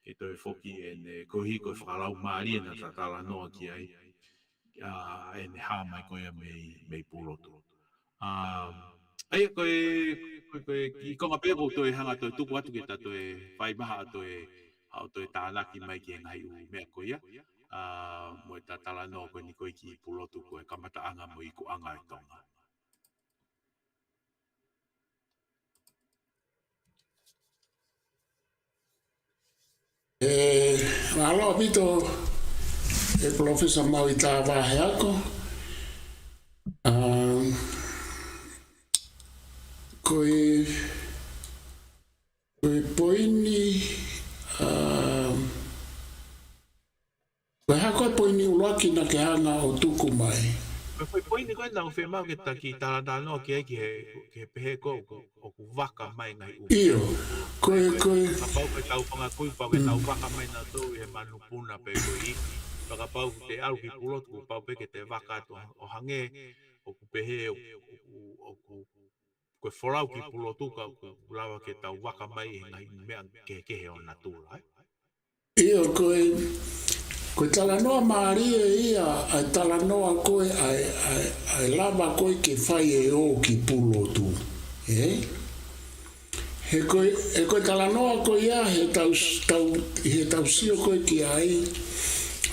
ke toe foki ʻene, koeʻuhi ko e fakalaumālie naʻa ta talanoa ki ai, ʻa, ʻene hā mai ko ia mei, mei Pulotu. ʻA, ʻa ia ko e, ko e, ko e kiʻi konga pē ʻoku ou toe hanga toe tuku atu ke ta toe fai mai ha toe, ha toe tānaki mai ki he ngaahi ʻū meʻa ko ia. ʻA, mo ʻeta talanoa ko eni ko ē ki Pulotu ko e kamataʻanga mo e ikuʻanga ʻo Tonga. ʻE, mālō ʻaupito, ʻe Palōfesa Maui Tāvāheako. Um, ko e, ko e poini, um, ko e hā ko e poini ʻuluaki naʻa ke hanga ʻo tuku mai? Ko e foʻi poini ko ē naʻa ku fiemaʻu ke ta kiʻi talatalanoa ki ai ki he, ki he pehē ko ē ʻoku, ʻoku vaka mai ngaahi ʻū. ʻIo, ko e, ko e. Kapau ko ʻetau fanga kui, pau ke tau vaka mai nautolu ʻi he manupuna pe ko e iiki. Pea kapau te ʻalu ki Pulotu, kuo pau pē ke te vaka atu ʻo hangē ʻoku pehē ʻoku, ʻoku, ʻoku, ko e folau ki Pulotu ka ʻoku lava ke tau vaka mai he ngaahi meʻa kehekehe ʻo natula, ē? ʻIo, ko e, ko e talanoa mālie ia, ʻa e talanoa ko ē, ʻa e, ʻa e, ʻa e lava ko ē ke fai e ō ki Pulotu, ē? He ko e, he ko e talanoa ko ia, he tau, tau, he tau sio ko ē ki ai,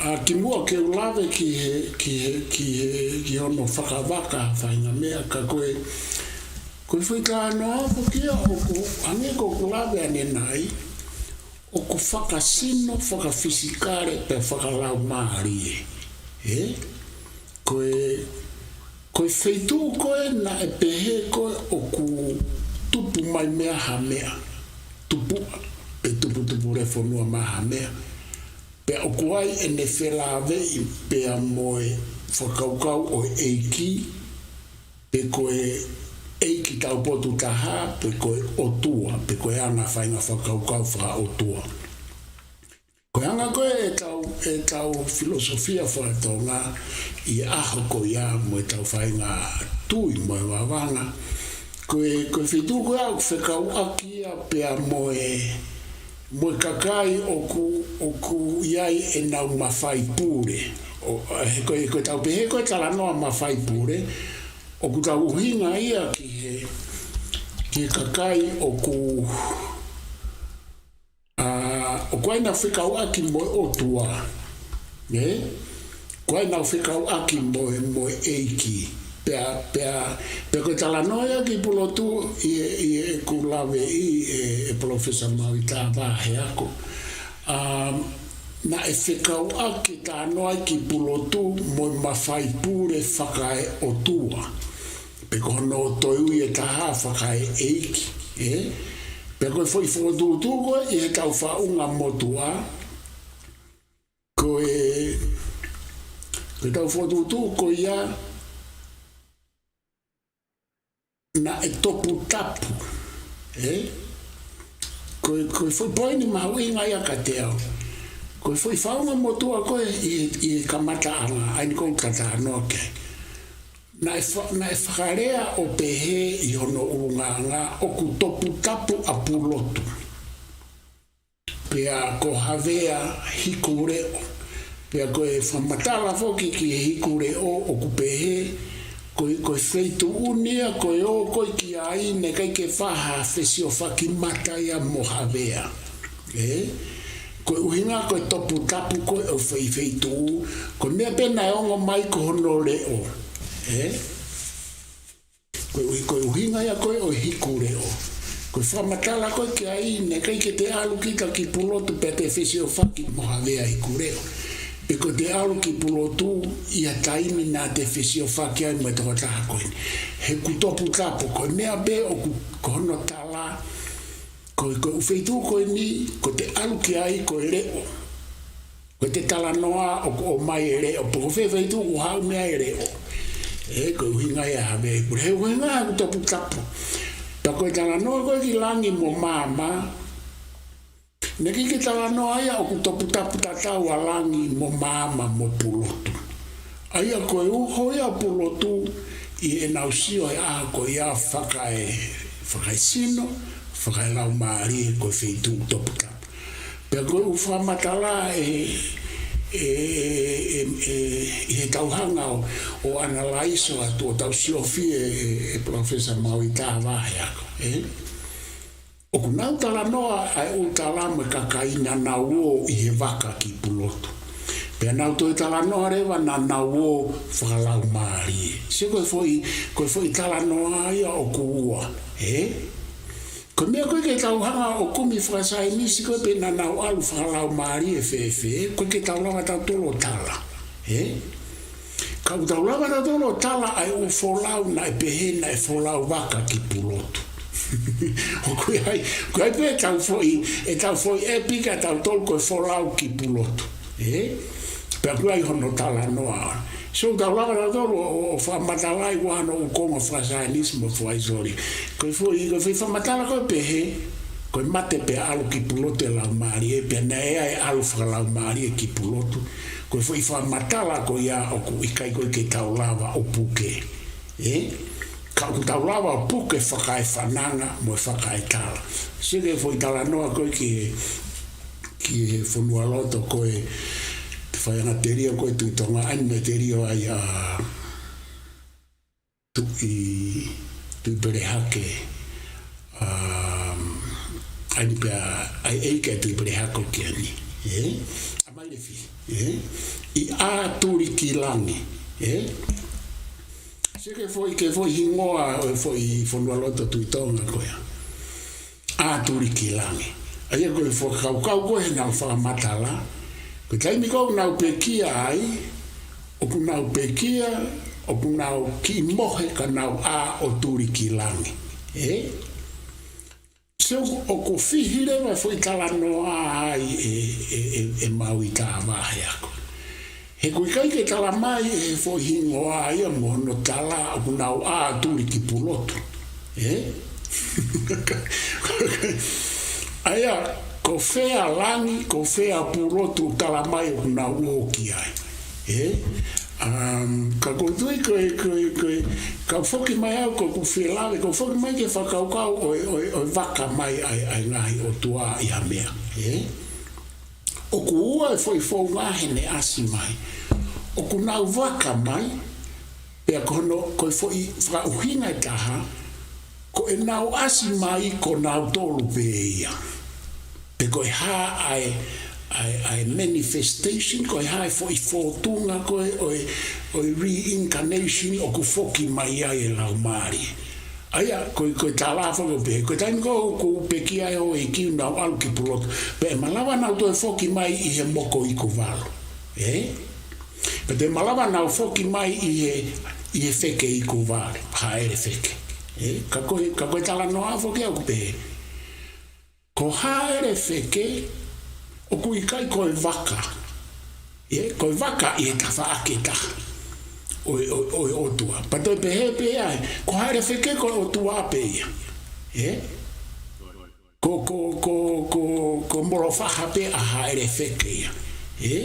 ʻa kimuʻa ke u lave ki he, ki he, ki he, ki hono fakavaka faʻahinga meʻa ka ko e, ko e foʻi talanoa foki ia ʻoku, hangē ko ʻeku lave ʻanenai, ʻoku fakasino, fakafisikale, pea fakalaumālie. Ē? Ko e, ko e feituʻu ko ē naʻe pehē ko ē ʻoku tupu mai mei ai ha meʻa. Tupuʻa, pe tuputupulefonua mai ha meʻa. Pea ʻoku ʻi ai ʻene felāveʻi pea mo e fakakaukau ʻo e ʻEiki, pe ko e ʻeiki taupotu taha, pe ko e ʻOtua, pe ko e anga faʻahinga fakakaukau fakaʻotua. Ko e anga ko ē ʻetau, ʻetau filosofia faka-Tonga ʻi he ʻaho ko ia mo ʻetau faʻahinga tui mo e vavanga. Ko e, ko e feituʻu ko ia ʻoku fekauʻaki ia pea mo e, mo e kakai ʻoku, ʻoku ʻi ai ʻenau mafai pule. ʻO, he ko e, ko ʻetau pehē ko e talanoa mafai pule, ʻoku tau ʻuhinga ia ki he, ki he kakai ʻoku, ʻa, ʻoku ʻi ai ʻenau fekauʻaki mo e ʻOtua, ē? ʻOku ʻi ai ʻenau fekauʻaki mo e, mo e ʻEiki. Pea, pea, pea ko e talanoa ia ki Pulotu ʻi he, ʻi heʻeku laveʻi ʻe, ʻe Palōfesa Maui Tāvāheako. ʻA, naʻe fekauʻaki talanoa ki Pulotu mo e mafai pule fakaeʻotua. Pe ko hono toe ui ʻe taha fakaeʻeiki, ē? Pea ko e foʻi fokotuʻutuʻu ko ē ʻi heʻetau faʻunga motuʻa, ko e, ko ʻetau fokotuʻutuʻu ko ia naʻe toputapu, ē? Ko e, ko e foʻi poini mahuʻinga ia kiate au. Ko e foʻi faʻunga motuʻa ko ē ʻi, ʻi he kamataʻanga, ʻa eni ʻoku ou talanoa ki ai. Naʻe fa-, naʻe fakalea ʻo pehē ʻi hono ʻulungaanga ʻoku toputapu ʻa Pulotu. Pea ko Havea Hikuleʻo. Pea ko e fakamatala foki ki he Hikuleʻo ʻoku pehē, ko e, ko e feituʻu ni ia, ko e ō ko ē ki ai, naʻe ʻikai ke fai ha fesiofaki mata ia mo Havea. Ē? Ko e ʻuhinga ko e toputapu ko ē ʻo e fei-, feituʻu, ko e meʻa pē naʻe ongo mai ko hono leʻo. Ē? Ko e ʻuhi-, ko e ʻuhinga ia ko ē ʻo e Hikuleʻo. Ko e fakamatala ko ē ki ai, naʻe ʻikai ke te ʻalu kita ki Pulotu pea te fesiofaki mo Havea Hikuleʻo. Pe ko e te ʻalu ki Pulotu ʻi ha taimi naʻa te fesiofaki ai mo e tokotaha ko eni. He ʻoku toputapu, ko e meʻa pē ʻoku, ko hono tala, ko, ko e ʻū feituʻu ko eni, ko e te ʻalu ki ai ko e leʻo. Ko e te talanoa ʻoku ʻomai e leʻo, pe ko fē feituʻu ʻoku haʻu mei ai e leʻo. Ē, ko e ʻuhinga ia ʻa Havea Hikuleʻo. He ʻuhinga ʻoku toputapu. Pea ko e talanoa ko ē ki langi mo maama, naʻe ʻikai ke talanoa ia ʻoku toputapu tatau ʻa langi mo maama mo Pulotu. ʻA ia ko e uho ia ʻo Pulotu ʻi heʻenau sio he ʻaho ko ia fakae, fakaesino, fakaelaumālie ko e feituʻu toputapu. Pea ko e ʻū fakamatala ē, ē, ē, ē, ē, ʻi heʻetau hanga ʻo, ʻo analaiso atu ʻo tau siofie ē, ē, ē Palōfesa Maui Tāvāheako, ē? ʻOku nau talanoa ʻa e ʻū tala mo e kakai naʻa nau ō ʻi he vaka ki Pulotu. Pea nau toe talanoa leva naʻa nau ō fakalaumālie. Sio ko e foʻi, ko e foʻi talanoa ia ʻoku ua, ē? Ko e meʻa ko ē ke tau hanga ʻo kumi fakasaienisi ko ē pe naʻa nau ʻalu fakalaumālie fēfē, ʻoku ʻikai ke tau lava tautolu ʻo tala, ē? Ka ʻoku tau lava tautolu ʻo tala ʻa e ʻū folau naʻe pehē naʻe folau vaka ki Pulotu. ʻOku ʻi ai, ʻoku ʻi ai pē ʻetau foʻi, ʻetau foʻi ʻepi kia tautolu ko e folau ki Pulotu. Ē? Pea ʻoku ʻi ai hono talanoa. So, tau lava tautolu ʻo, ʻo, ʻo fakamatalaʻi ʻa hono ʻū konga fakasaienisi mo fakahisitōlia. Ko e foʻi, ko e foʻi fakamatala ko ē pehē, ko e mate pea ʻalu ki Pulotu e laumālie, pea naʻe ʻi ai e ʻalu fakalaumālie ki Pulotu. Ko e foʻi fakamatala ko ia ʻoku ʻikai ko ē ke tau lava ʻo puke. Ē? Ka ʻoku tau lava ʻo puke fakaefananga mo e fakaetala. Sio ki he foʻi talanoa ko ē ki he, ki he fonualoto ko ē, te fai ange telia ko ē Tuʻi Tonga, ʻa eni meʻa telia ai ʻa Tuʻi, Tuʻi Pelehake, ʻa, ʻa eni pea, ʻa e ʻeiki ʻa Tuʻi Pelehake ʻoku ʻi ai eni. Ē? ʻA Mailefi. Ē? ʻI ʻAtulikilangi. Ē? Sio ki he foʻi, ki he foʻi hingoa ʻo e foʻi fonualoto Tuʻi Tonga ko ia. ʻAtulikilangi. ʻA ia ko e fakakaukau ko ē heʻenau fakamatala. Ko e taimi ko ē ʻoku nau pekia ai, ʻoku nau pekia, ʻoku nau kiʻi mohe ka nau ʻā ʻo tulikilangi. Ē? Sio, ʻoku fihi leva e foʻi talanoa ai ʻe, ʻe, ʻe, ʻe Maui Tavahe ako. He ʻoku ʻikai ke tala mai ʻe he foʻi hingoa ia mo hono tala ʻoku nau ʻā ʻo tuli ki Pulotu. Ē? ʻA ia, ko fē ʻa Langi, ko fē ʻa Pulotu, tala mai ʻoku nau ō ki ai. Ē? Um, ka ʻoku ou tui ko e, ko e, ko e, ka u foki mai au, ko ʻeku fie lave, ka u foki mai ki he fakakaukau ʻo e, ʻo e, ʻo e vaka mai ʻa e, ʻa e ngaahi ʻotua ʻi ha meʻa. Ē? ʻOku ua e foʻi founga heʻene ʻasi mai. ʻOku nau vaka mai, pea ko hono, ko e foʻi fakaʻuhinga ʻe taha, ko ʻenau ʻasi mai ko nautolu pē ia. Pe ko e hā ʻa e, ʻa e, ʻa e manifestation, ko e hā e foʻi fōtunga ko ē ʻo e, ʻo e reincarnation ʻoku foki mai ai e laumālie. ʻA ia, ko e, ko e tala foki ʻoku pehē, ko e taimi ko ē ʻoku ou pekia ai ʻo e kiu nau ʻalu ki Pulotu, pea ʻe malava nau toe foki mai ʻi he moko iku valu. Ē? Pea toe malava nau foki mai ʻi he, ʻi he feke iku valu, hāʻele feke. Ē? Ka ko e, ka ko e talanoa foki ʻoku pehē. Ko hāʻele feke, ʻoku ʻikai ko e vaka. Ē, ko e vaka ʻi he tafaʻaki ʻe taha ʻo e, ʻo, ʻo e ʻotua. Pea toe pehē pē ai, ko hāʻele feke ko e ʻotua pē ia. Ē? Ko, ko, ko, ko, ko Molofaha pē ʻa hāʻele feke ia. Ē?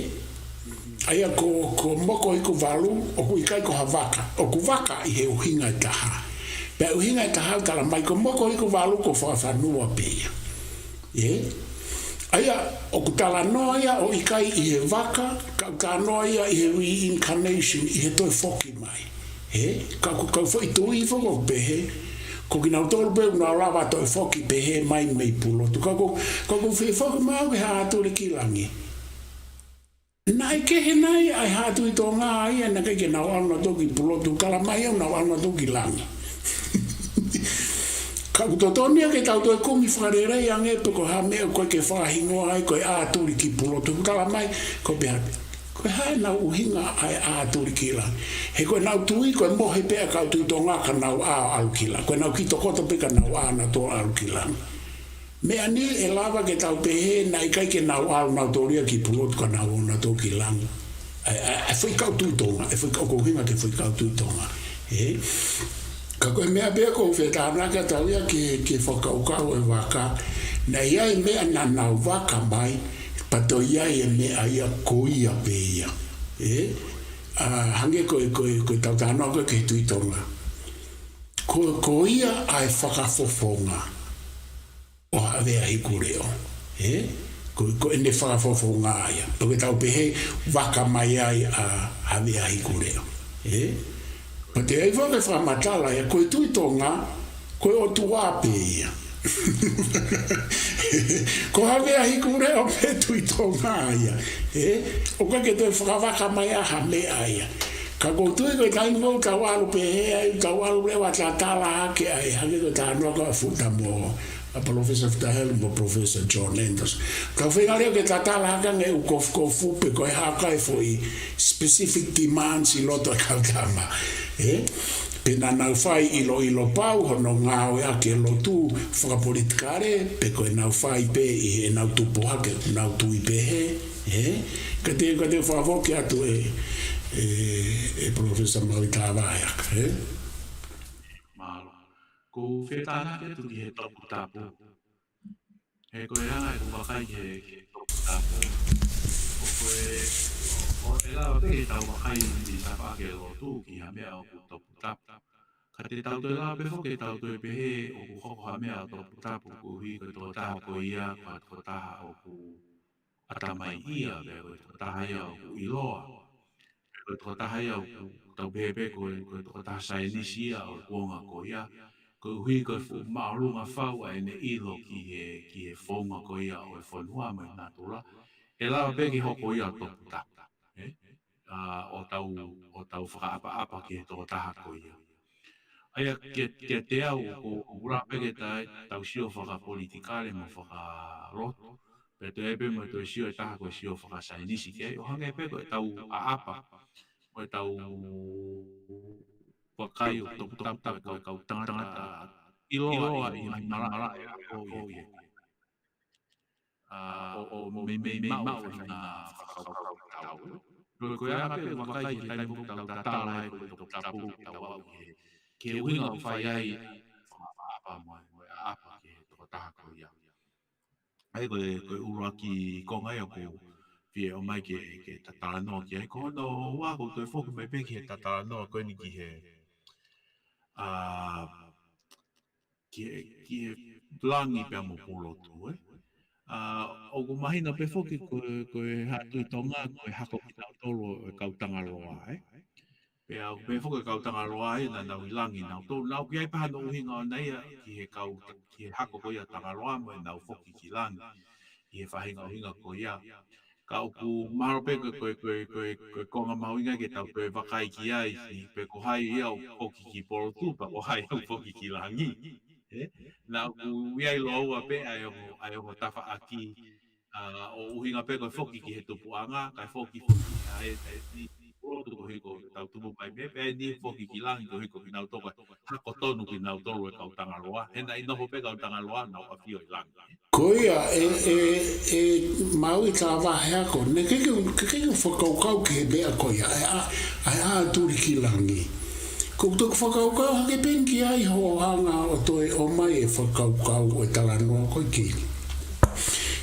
ʻA ia ko, ko moko iku valu, ʻoku ʻikai ko ha vaka. ʻOku vaka ʻi he ʻuhinga ʻe taha. Pea ʻuhinga ʻe taha ʻoku tala mai ko moko iku valu ko fakafanua pē ia. Ē? ʻA ia, ʻoku talanoa ia ʻo ʻikai ʻi he vaka, ka ʻoku talanoa ia ʻi he reincarnation, ʻi he toe foki mai. Ē? Ka ko, ka ko e foʻi tui foki ʻoku pehē, ko kinautolu pē ʻoku nau lava toe foki pehē mai mei Pulotu. Ka ko, ka ko e fie foki mai au ki he ʻAtulikilangi. Naʻe kehe nai ʻa e haʻa Tuʻi Tonga ia, naʻe ʻikai ke nau ʻalu nautolu ki Pulotu, tala mai ʻoku nau ʻalu nautolu ki langi. Ka ʻoku totonu ia ke tau toe kumi fakalelei ange pe ko e hā e meʻa ʻoku ʻikai ke fakahingoa ai ko e ʻā tuli ki Pulotu, ʻoku tala mai, ko e pehē, ko e hā ʻenau ʻuhinga ʻa e ʻā tuli ki langi. He ko ʻenau tui, ko e mohe pē ʻa e kau Tuʻi Tonga ka nau ʻā ʻo ʻalu ki langi. Ko ʻenau kiʻi tokoto pē ka nau ʻā nautolu ʻo ʻalu ki langi. Meʻa ni ʻe lava ke tau pehē naʻe ʻikai ke nau ʻalu nautolu ia ki Pulotu ka nau ō nautolu ki langi. ʻA e, ʻa e, ʻa e foʻi kau Tuʻi Tonga, ʻa e foʻi kau, ko e ʻuhinga ki he foʻi kau Tuʻi Tonga. Ē? Ka ko e meʻa pē ʻoku ou fie tānaki atu au ia ki he, ki he fakakaukau ʻo e vaka. Naʻe ʻi ai e meʻa naʻa nau vaka mai, pea toe ʻi ai e meʻa ia ko ia pē ia. Ē? ʻA, hangē ko e, ko e, ko e tau talanoa ko ē ki he Tuʻi Tonga. Ko, ko ia ʻa e fakafofonga ʻo Havea Hikuleʻo. Ē? Ko, ko ʻene fakafofonga ia. Pea ʻoku tau pehē vaka mai ai ʻa Havea Hikuleʻo. Ē? Pea toe ʻi ai foki e fakamatala ia, ko e Tuʻi Tonga, ko e ʻotua pē ia. Ko Havea Hikuleʻo pē Tuʻi Tonga ia. Ē? ʻOku ʻikai ke toe fakavaka mai ʻa ha meʻa ia. Ka ʻoku ou tui ko e taimi ko ē ʻoku tau ʻalu pehē ai, tau ʻalu leva ʻo tatala hake ai, hangē ko e talanoa ko ē ʻa Futa mo ʻa Professor Futa Helu mo Professor John Anderson. Tau feinga leva ke tatala hake ange ʻū kofukofu pe ko e hā e foʻi specific demands ʻi loto ʻa e kau tama. Ē? Pe naʻa nau fai ʻiloʻilo pau hono ngāueʻaki e lotu fakapolitikale, pe ko ʻenau fai pē ʻi heʻenau tupu hake, nau tui pehē. Ē? Ka te, ka te fakafoki atu ē, ē, ē Professor Maui Tavahe ako, ē? Mālō. Ko e fie tānaki atu ki he toputapu. He ko e anga ʻeku vakai ki he, ki he toputapu. ʻOku ʻi ai, ʻoku ʻi ai e lava pē ke tau vakai ʻi he tafaʻaki e lotu ki ha meʻa ʻoku toputapu. Ka te tau toe lava pē foki ke tau toe pehē ʻoku hoko ha meʻa ʻo toputapu koeʻuhi ko e tokotaha ko ia, ko e tokotaha ʻoku ʻatamaiʻia, pe ko e tokotaha ia ʻoku ʻiloa, pe ko e tokotaha ia ʻoku tau pehē pē ko e, ko e tokotaha saienisi ia ʻo e kuonga ko ia, koeʻuhi ko e fuʻu māʻolunga fau ʻa ʻene ʻilo ki he, ki he founga ko ia ʻo e fonua mo e natula, ʻe lava pē ke hoko ia ʻo toputapu, ē? ʻA, ʻo tau, ʻo tau fakaʻapaʻapa ki he tokotaha ko ia. ʻA ia, ke, ke te au, ʻoku, ʻoku lava pē ke ta, tau sio fakapolitikale mo fakalotu, pea toe pē mo toe sio ʻe taha ko e sio fakasaienisi ki ai, ʻo hangē pē ko ʻetau ʻaʻapa, ko ʻetau vakai ʻo toputapu ko e kau tangata ʻiloa ʻi he malaʻe ako ʻi he ʻa, ʻo, ʻo meimei maʻu e faʻahinga fakakaukau ʻatautolu. Ko e, ko e anga pē ʻeku vakai ki he taimi ʻoku tau tatala ai ko e toputapu ʻetau aʻu ki he, ki he ʻuhinga ʻoku fai ai fakaʻapaʻapa mo e, mo e ʻaʻapa ki he tokotaha ko ia. ʻA ia ko e, ko e ʻuluaki konga ia ʻoku ou fie ʻomai ke, ke ta talanoa ki ai. Ko hono ua ʻoku ou toe foki mai pē ki he ta talanoa ko eni ki he, ʻa, ki he, ki he langi pea mo Pulotu, ē? ʻA, ʻoku mahino pē foki ko e, ko e Haʻa Tuʻi Tonga, ko e hako kinautolu ʻo e kau Tangaloa, ē? Pea ʻoku pehē foki ko e kau Tangaloa ē, naʻa nau ʻi langi nautolu. Naʻa ʻoku ʻi ai pē hano ʻuhinga ʻona ia ki he kau, ki he hako ko ia Tangaloa mo ʻenau foki ki langi ʻi he faʻahinga ʻuhinga ko ia. Ka ʻoku mahalo pē ko e, ko e, ko e, ko e, ko e konga mahuʻinga ke tau toe vakai ki ai, ki, pe ko hai ia ʻoku foki ki Pulotu, pe ko hai ʻoku foki ki langi. Ē? Naʻa ʻoku ʻi ai lōua pē ʻa e ongo, ʻa e ongo tafaʻaki, ʻa, ʻo ʻuhinga pē ko e foki ki he tupuʻanga, kae foki, foki, ʻa e, ʻa e niʻihi Pulotu koeʻuhi ko ʻetau tupu mai pē, pea ʻi ai e niʻihi foki ki langi koeʻuhi ko kinautolu ko e hako tonu kinautolu e kau Tangaloa. He naʻe ʻi ai pē kau Tangaloa naʻa nau ʻafio ʻi langi. Ko ia, ʻe, ʻe, ʻe Maui, ka vahe ako, naʻe ʻikai ke, ke, ke fakakaukau ki he meʻa ko ia, ʻa e, ʻa, ʻa e ʻatuli ki langi. ʻOku ou toki fakakaukau hake pē eni ki ai hoʻo hanga ʻo toe ʻomai e fakakaukau ʻo e talanoa ko ē ki,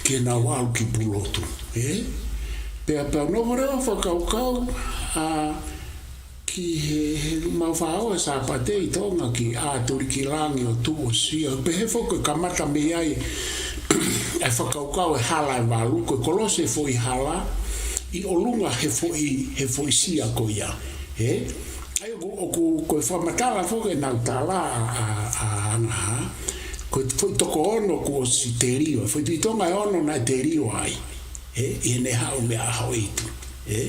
ki heʻenau ʻalu ki Pulotu, ē? Pea, pea u nofo leva ʻo fakakaukau, ʻa, ki he, he mau faʻa ō he Sāpate ʻi Tonga ki ʻatuli ki langi ʻo tuʻu ʻo sio. Pehē foki ko e kamata mei ai ʻa e fakakaukau e hala ʻe valu, ko e kolosi e foʻi hala, ʻi ʻolunga he foʻi, he foʻi sia ko ia. Ē? ʻA ia ʻoku, ʻoku, ko e fakamatala foki ʻenau tala ʻa, ʻa, ʻa Angaha, ko e foʻi toko ono kuo ʻosi telio, foʻi Tuʻi Tonga ʻe ono naʻe telio ai. Ē, ʻi heʻene haʻu mei ʻAhoʻeitu. Ē?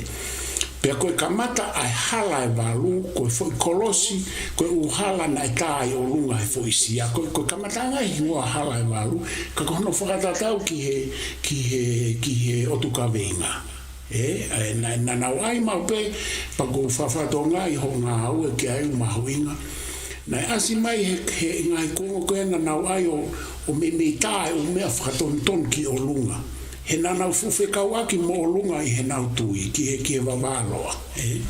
Pea ko e kamata ʻa e hala ʻe valu, ko e foʻi kolosi, ko e ʻū hala naʻe tā ʻi ʻolunga he foʻi sia. Ko e, ko e kamataʻanga e hingoa hala ʻe valu, ka ko hono fakatatau ki he, ki he, ki he ʻotu kaveinga. Ē, ʻa e, naʻa, naʻa nau ʻai maʻu pē, pea ʻoku ou fakatokangaʻi hoʻo ngāue ki ai, ʻoku mahuʻinga. Naʻe ʻasi mai he, he ngaahi kuonga ko ē naʻa nau ʻai ʻo, ʻo meimei tā e ʻū meʻa fakatonutonu ki ʻolunga. He naʻa nau fuʻu fekauʻaki mo ʻolunga ʻi heʻenau tui, ki he, ki he vavā loa, ē?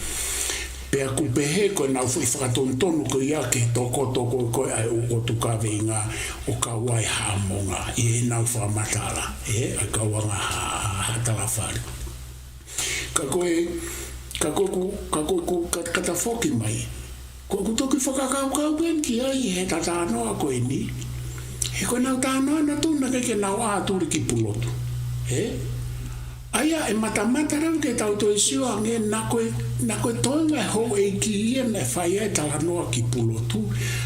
Pea ʻoku pehē ko ʻenau foʻi fakatonutonu ko ia ki he tokoto ko ē ʻa e ʻotu kaveinga ʻo kau ai Haʻamonga, ʻi heʻenau fakamatala, ē? ʻA e kau Angaha, Haʻa Talafale. Ka ko e, ka ko ʻeku, ka ko ʻeku, ka, ka ta foki mai. Ko ʻeku toki fakakaukau pē eni ki ai he ta talanoa ko eni. He ko ʻenau talanoa naʻa nau tuʻu naʻe ʻikai ke nau ʻatuli ki Pulotu. Ē? ʻA ia ʻe matamata leva ke tau toe sio ange naʻa ko e, naʻa ko e toenga e houʻeiki ia naʻe fai ai e talanoa ki Pulotu.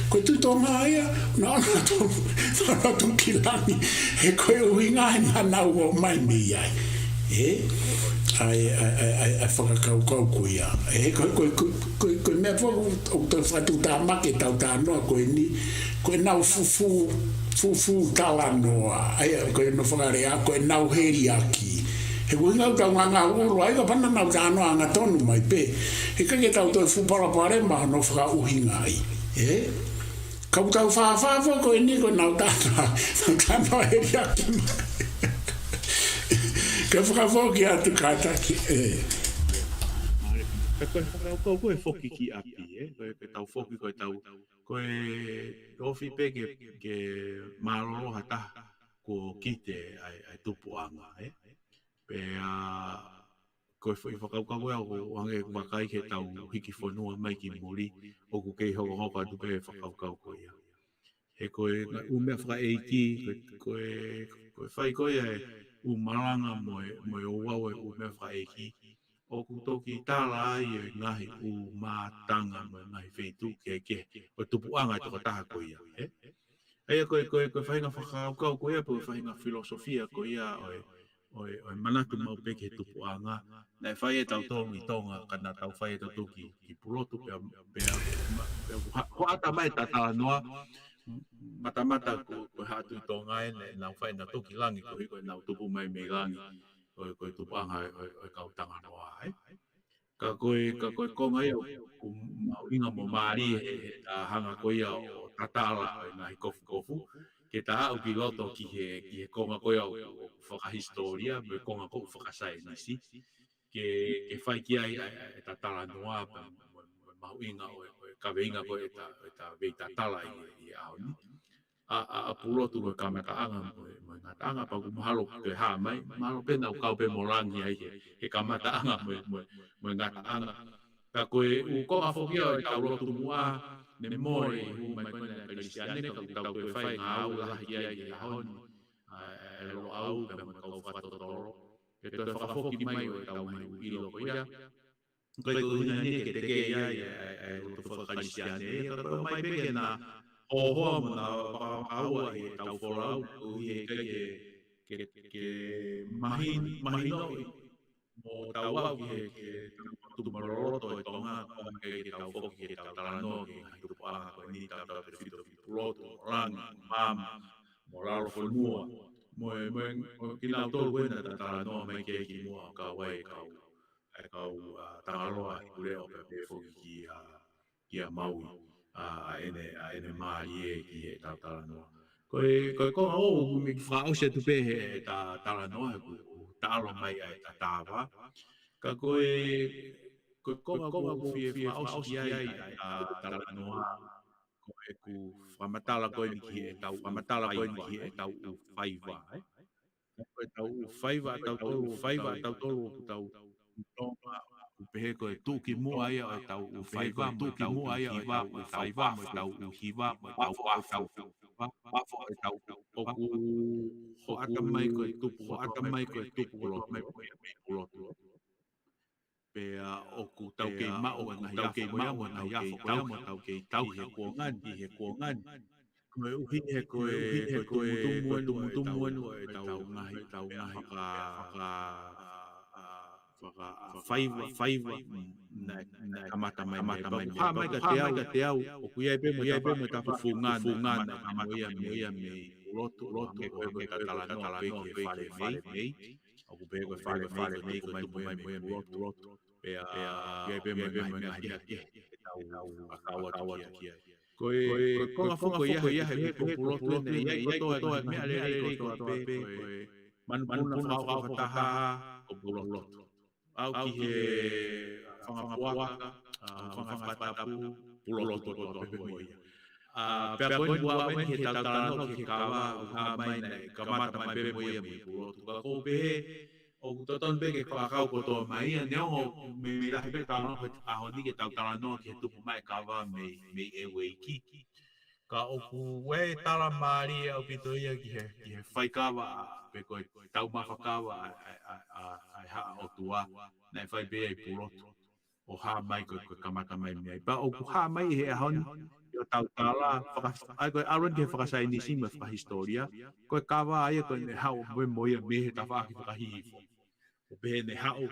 Ko e Tuʻi Tonga ia, naʻa nau ō atu, naʻa nau ō atu ki langi. He ko e ʻuhinga ia naʻa nau ō mai mei ai. Ē? ʻA e, ʻa e, ʻa e, ʻa e, ʻa e fakakaukau ko ia. Ē, ko, ko, ko, ko, ko e meʻa foki ʻoku toe fakatuʻutāmaki ʻetau talanoa ko eni, ko ʻenau fuʻu, fuʻu, fuʻu talanoa. ʻA ia, ko hono fakalea, ko ʻenau heliaki. He ko e ʻuhinga ʻoku tau ngangau ʻulu ai, kapau naʻa nau talanoa angatonu mai pē. He ʻikai ke tau toe fuʻu palopalema hono fakaʻuhingaʻi. Ē? Ka ʻoku tau fāfā foki ko eni ko ʻenau talanoa, nau talanoa heliaki mai. Ka fakafoki atu kātaki, ē. Ka ko e fakakaukau ko e foki ki ʻapi, ē? Ko e, ko e tau foki, ko e tau, ko e ofi pē ke, ke mālōlō ha taha kuo kite ʻa e, ʻa e tupuʻanga, ē? Pea, ko e foʻi fakakaukau ko ia ʻoku hangē ʻoku vakai ki heʻetau hiki fonua mai ki muli, ʻoku kei hokohoko atu pē e fakakaukau ko ia. He ko e ngaahi ʻū meʻa fakaʻeiki, ko e, ko e, ko e fai ko ia e ʻū malanga mo e, mo e ouau e ʻū meʻa fakaʻeiki, ʻoku toki tala ai e ngaahi ʻū mātanga mo e ngaahi feituʻu kehekehe ʻo e tupuʻanga e tokotaha ko ia, ē? ʻA ia ko e, ko e, ko e faʻahinga fakakaukau ko ia, pe ko e faʻahinga filosofia ko ia ʻo e, ʻo e, ʻo e manatu maʻu pē ki he tupuʻanga, naʻe fai ʻe tautolu ʻi Tonga, ka naʻa tau fai ʻe tautolu ki, ki Pulotu, pea, pea, ma-, pea ʻoku ha-, hoʻata mai ʻeta talanoa, matamata ko, ko e Haʻa Tuʻi Tonga ē, naʻa nau fai ʻenau toki langi, koeʻuhi ko ʻenau tupu mai mei langi, ʻo e, ko e tupuʻanga ʻo e, ʻo e kau Tanganoa, ē. Ka ko e, ka ko e konga ia ʻoku mahuʻinga mo mālie he, he ta hanga ko ia ʻo tatala ʻa e ngaahi kofukofu, ke ta aʻu ki loto ki he, ki he konga ko ia ʻoku, ʻoku fakahisitōlia, mo e konga ko ē ʻoku fakasaienisi. Ke, ke fai ki ai ʻa e, ʻa e, ʻeta talanoa pea mo, mo, mo e mahuʻinga ʻo e, ʻo e kaveinga ko ē ʻeta, ʻeta vei tatala ʻi he, ʻi he ʻaho ni. ʻA, ʻa, ʻa Pulotu ko e kamataʻanga mo e, mo e ngataʻanga, pea ʻoku mahalo ko e hā mai, mahalo pē naʻa nau kau pē mo langi ai he, he kamataʻanga mo e, mo e, mo e ngataʻanga. Ka ko e ʻū konga foki ia ʻo ʻetau lotu muʻa, ne mole ʻi he hū mai ko ena e Kalisitiane, ka ʻoku tau toe fai ngāue lahi ki ai he ʻaho ni, ʻa, ʻa e Loʻau pea mo e kau fakatotolo. Ke toe fakafoki mai ʻo ʻetau ngaahi ʻū ʻilo ko ia. Ko e ko ina ni ke teke ia, ia, e, e, loto faka-Kalisitiane, ia ka ko e ʻomai pē ke na hohoa mo na vakaua ʻi heʻetau folau, koeʻuhi he ʻikai ke, ke, ke mahin-, mahinoʻi mo tau aʻu ki he, ki he tau tupu mo loloto e Tonga, ko e ʻikai ke tau foki ke tau talanoa ki he ngaahi tupuʻanga ko eni, tautautefito ki Pulotu, mo langi, mo maama, mo lalo fonua, mo e, mo e, mo kinautolu ko ena ta talanoa mai ki ai kimuʻa ʻo kau ai e kau ʻa e kau, ʻa, Tangaloa, Hikuleʻo pea pehē foki kia, kia Maui, ʻa, ʻa ʻene, ʻa ʻene mālie ki heʻetau talanoa. Ko e, ko e konga ʻoku miki fakaʻosi atu pē he, heʻeta talanoa, he ʻoku taʻalo mai ʻa ʻeta tā vā. Ka ko e, ko e konga ʻoku fie fakaʻosi ki ai ʻa ʻeta talanoa, ko ʻeku fakamatala ko eni ki heʻetau, fakamatala ko eni ki heʻetau ʻū faiva, ē? Ko ʻetau ʻū faiva, ʻa tautolu, faiva, ʻa tautolu ʻoku tau Tonga, ʻoku pehē ko e tuʻukimuʻa ia ʻo ʻetau ʻū faiva, tuʻukimuʻa ia ʻo ʻetau ʻū faiva, mo ʻetau ʻū hiva, mo ʻetau afo, ʻetau afo, ʻetau ʻoku hoʻata mai ko e tupu, hoʻata mai ko e tupu, loto mai ko e tupu lotu. Pea ʻoku tau kei maʻu e ngaahi afo ko ia mo e ngaahi afo ko ia mo tau kei tau he kuonga ni, he kuonga ni. Koeʻuhi he ko e, he ko e tumutumu ʻeni ʻo ʻetau ngaahi, ʻetau ngaahi faka, faka, faka, faiva, faiva, mm, naʻe, naʻe kamata mai, kamata mai, pea ʻoku hā mai kiate au, ʻoku ʻi ai pē mo e, ʻi ai pē mo e tafaʻaki funga, funga, naʻe kamata mai ia mei, mei Pulotu, Pulotu, ko e, ko e, ko e talanoa pē ki he fale mei, ʻoku pehē ko e fale mei, ko e tupu mai, tupu mai mei Pulotu. Pea, pea, ʻi ai pē mo e ngaahi meʻa kehekehe ke tau fakakaukau atu ki ai. Ko e, ko e konga foki ia he, he ko Pulotu ʻeni, ʻi ai kotoa e meʻa lelei kotoa pē, ko e manupuna fakaʻofoʻofa taha ko Pulotu. Aʻu ki he fanga puaka, ʻa, fanga fakatapu, Pulotu kotoa pē mo ia. ʻA, pea ko eni ʻoku ʻomai ʻetau talanoa ki he kava, ʻoku hā mai naʻe kamata mai pē mo ia mei Pulotu. Ka ʻoku ou pehē, ʻoku totonu pē ke fakakau kotoa mai ia, neongo ʻoku mei, mei lahi pē talanoa ko e ʻaho ni ke tau talanoa ki he tupu mai e kava mei, mei ʻEueiki. Ka ʻoku ʻi ai e tala mālie ʻaupito ia ki he, ki he faikava, pe ko e taumafa kava ʻa, ʻa, ʻa, ʻa, ʻa e Haʻa ʻOtua, naʻe fai pē ia ʻi Pulotu. ʻO hā mai ko e, ko e kamata mai mei ai. Pea ʻoku hā mai he ʻaho ni, ʻi heʻetau tala, faka-, ʻa ia ko e ʻalu eni ki he fakasaienisi mo e fakahisitōlia, ko e kava ia ko ē naʻe haʻu mo, mo ia mei he tafaʻaki fakahihifo. ʻO pehē naʻe haʻu